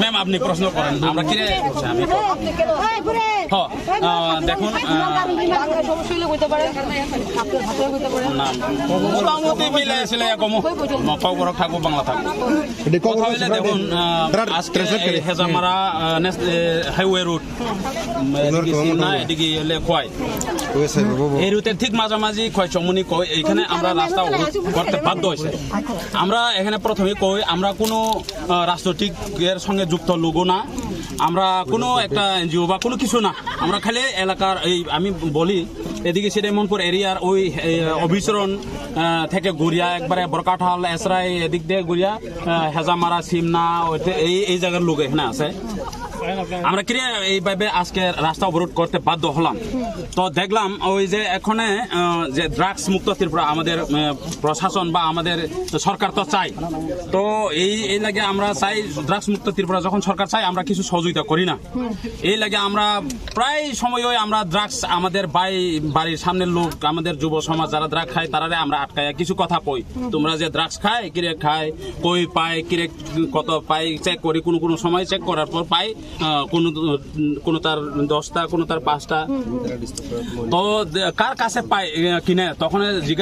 ম্যাম, আপনি প্রশ্ন করেন, আমরা কি রে? আচ্ছা, আমি তো। হ, আহ, দেখুন, আহ, না, মোটামুটি মিলে আসলে এরকম, ম-, ককবরক থাকবো, বাংলা থাকবো। কথা হইলে দেখুন, আহ, আজকে এই হেজামারা, আহ, ন্যাশ-, এ, হাইওয়ে রোড, উম, এদিকে সিননা, এদিকে হলে খোয়াই। এই রুটের ঠিক মাঝামাঝি খোয়াই চমুনি কই, এখানে আমরা রাস্তা অবরোধ করতে বাধ্য হয়েছে। আমরা এখানে প্রথমে কই, আমরা কোনো, আহ, রাজনৈতিক এর সঙ্গে যুক্ত লোক না, আমরা কোনো একটা এনজিও বা কোনো কিছু না, আমরা খালি এলাকার এই, আমি বলি, এদিকে সিরাজমোহনপুর এরিয়ার ওই, এ, অভিসরণ, আহ, থেকে ঘুরিয়া একবারে বরকাঠাল, এসরাই, এদিক দিয়ে ঘুরিয়া, আহ, হেজামারা, সিমনা, ওইতে-, এই, এই জায়গার লোক এখানে আছে। আমরা কিরে এইভাবে আজকে রাস্তা অবরোধ করতে বাধ্য হলাম। তো দেখলাম ওই যে এখানে, আহ, যে ড্রাগস মুক্ত ত্রিপুরা আমাদের, আহ, প্রশাসন বা আমাদের সরকার তো চাই। তো এই, এই লাগে আমরা চাই ড্রাগস মুক্ত ত্রিপুরা যখন সরকার চাই আমরা কিছু সহযোগিতা করি না। এই লাগে আমরা প্রায় সময়ই আমরা ড্রাগস আমাদের বাই-, বাড়ির সামনের লোক, আমাদের যুব সমাজ যারা ড্রাগ খায়, তারারে আমরা আটকাইয়া কিছু কথা কই, "তোমরা যে ড্রাগস খায়, কিরে খায়, কই পায়, কিরে কত পায়, চেক করি, কোনো কোনো সময় চেক করার পর পাই, আহ, কোনো কোনো তার দশটা, কোনো তার পাঁচটা। তো দে- কার কাছে পায়, আহ, কিনে, তখন জিজ্ঞাসা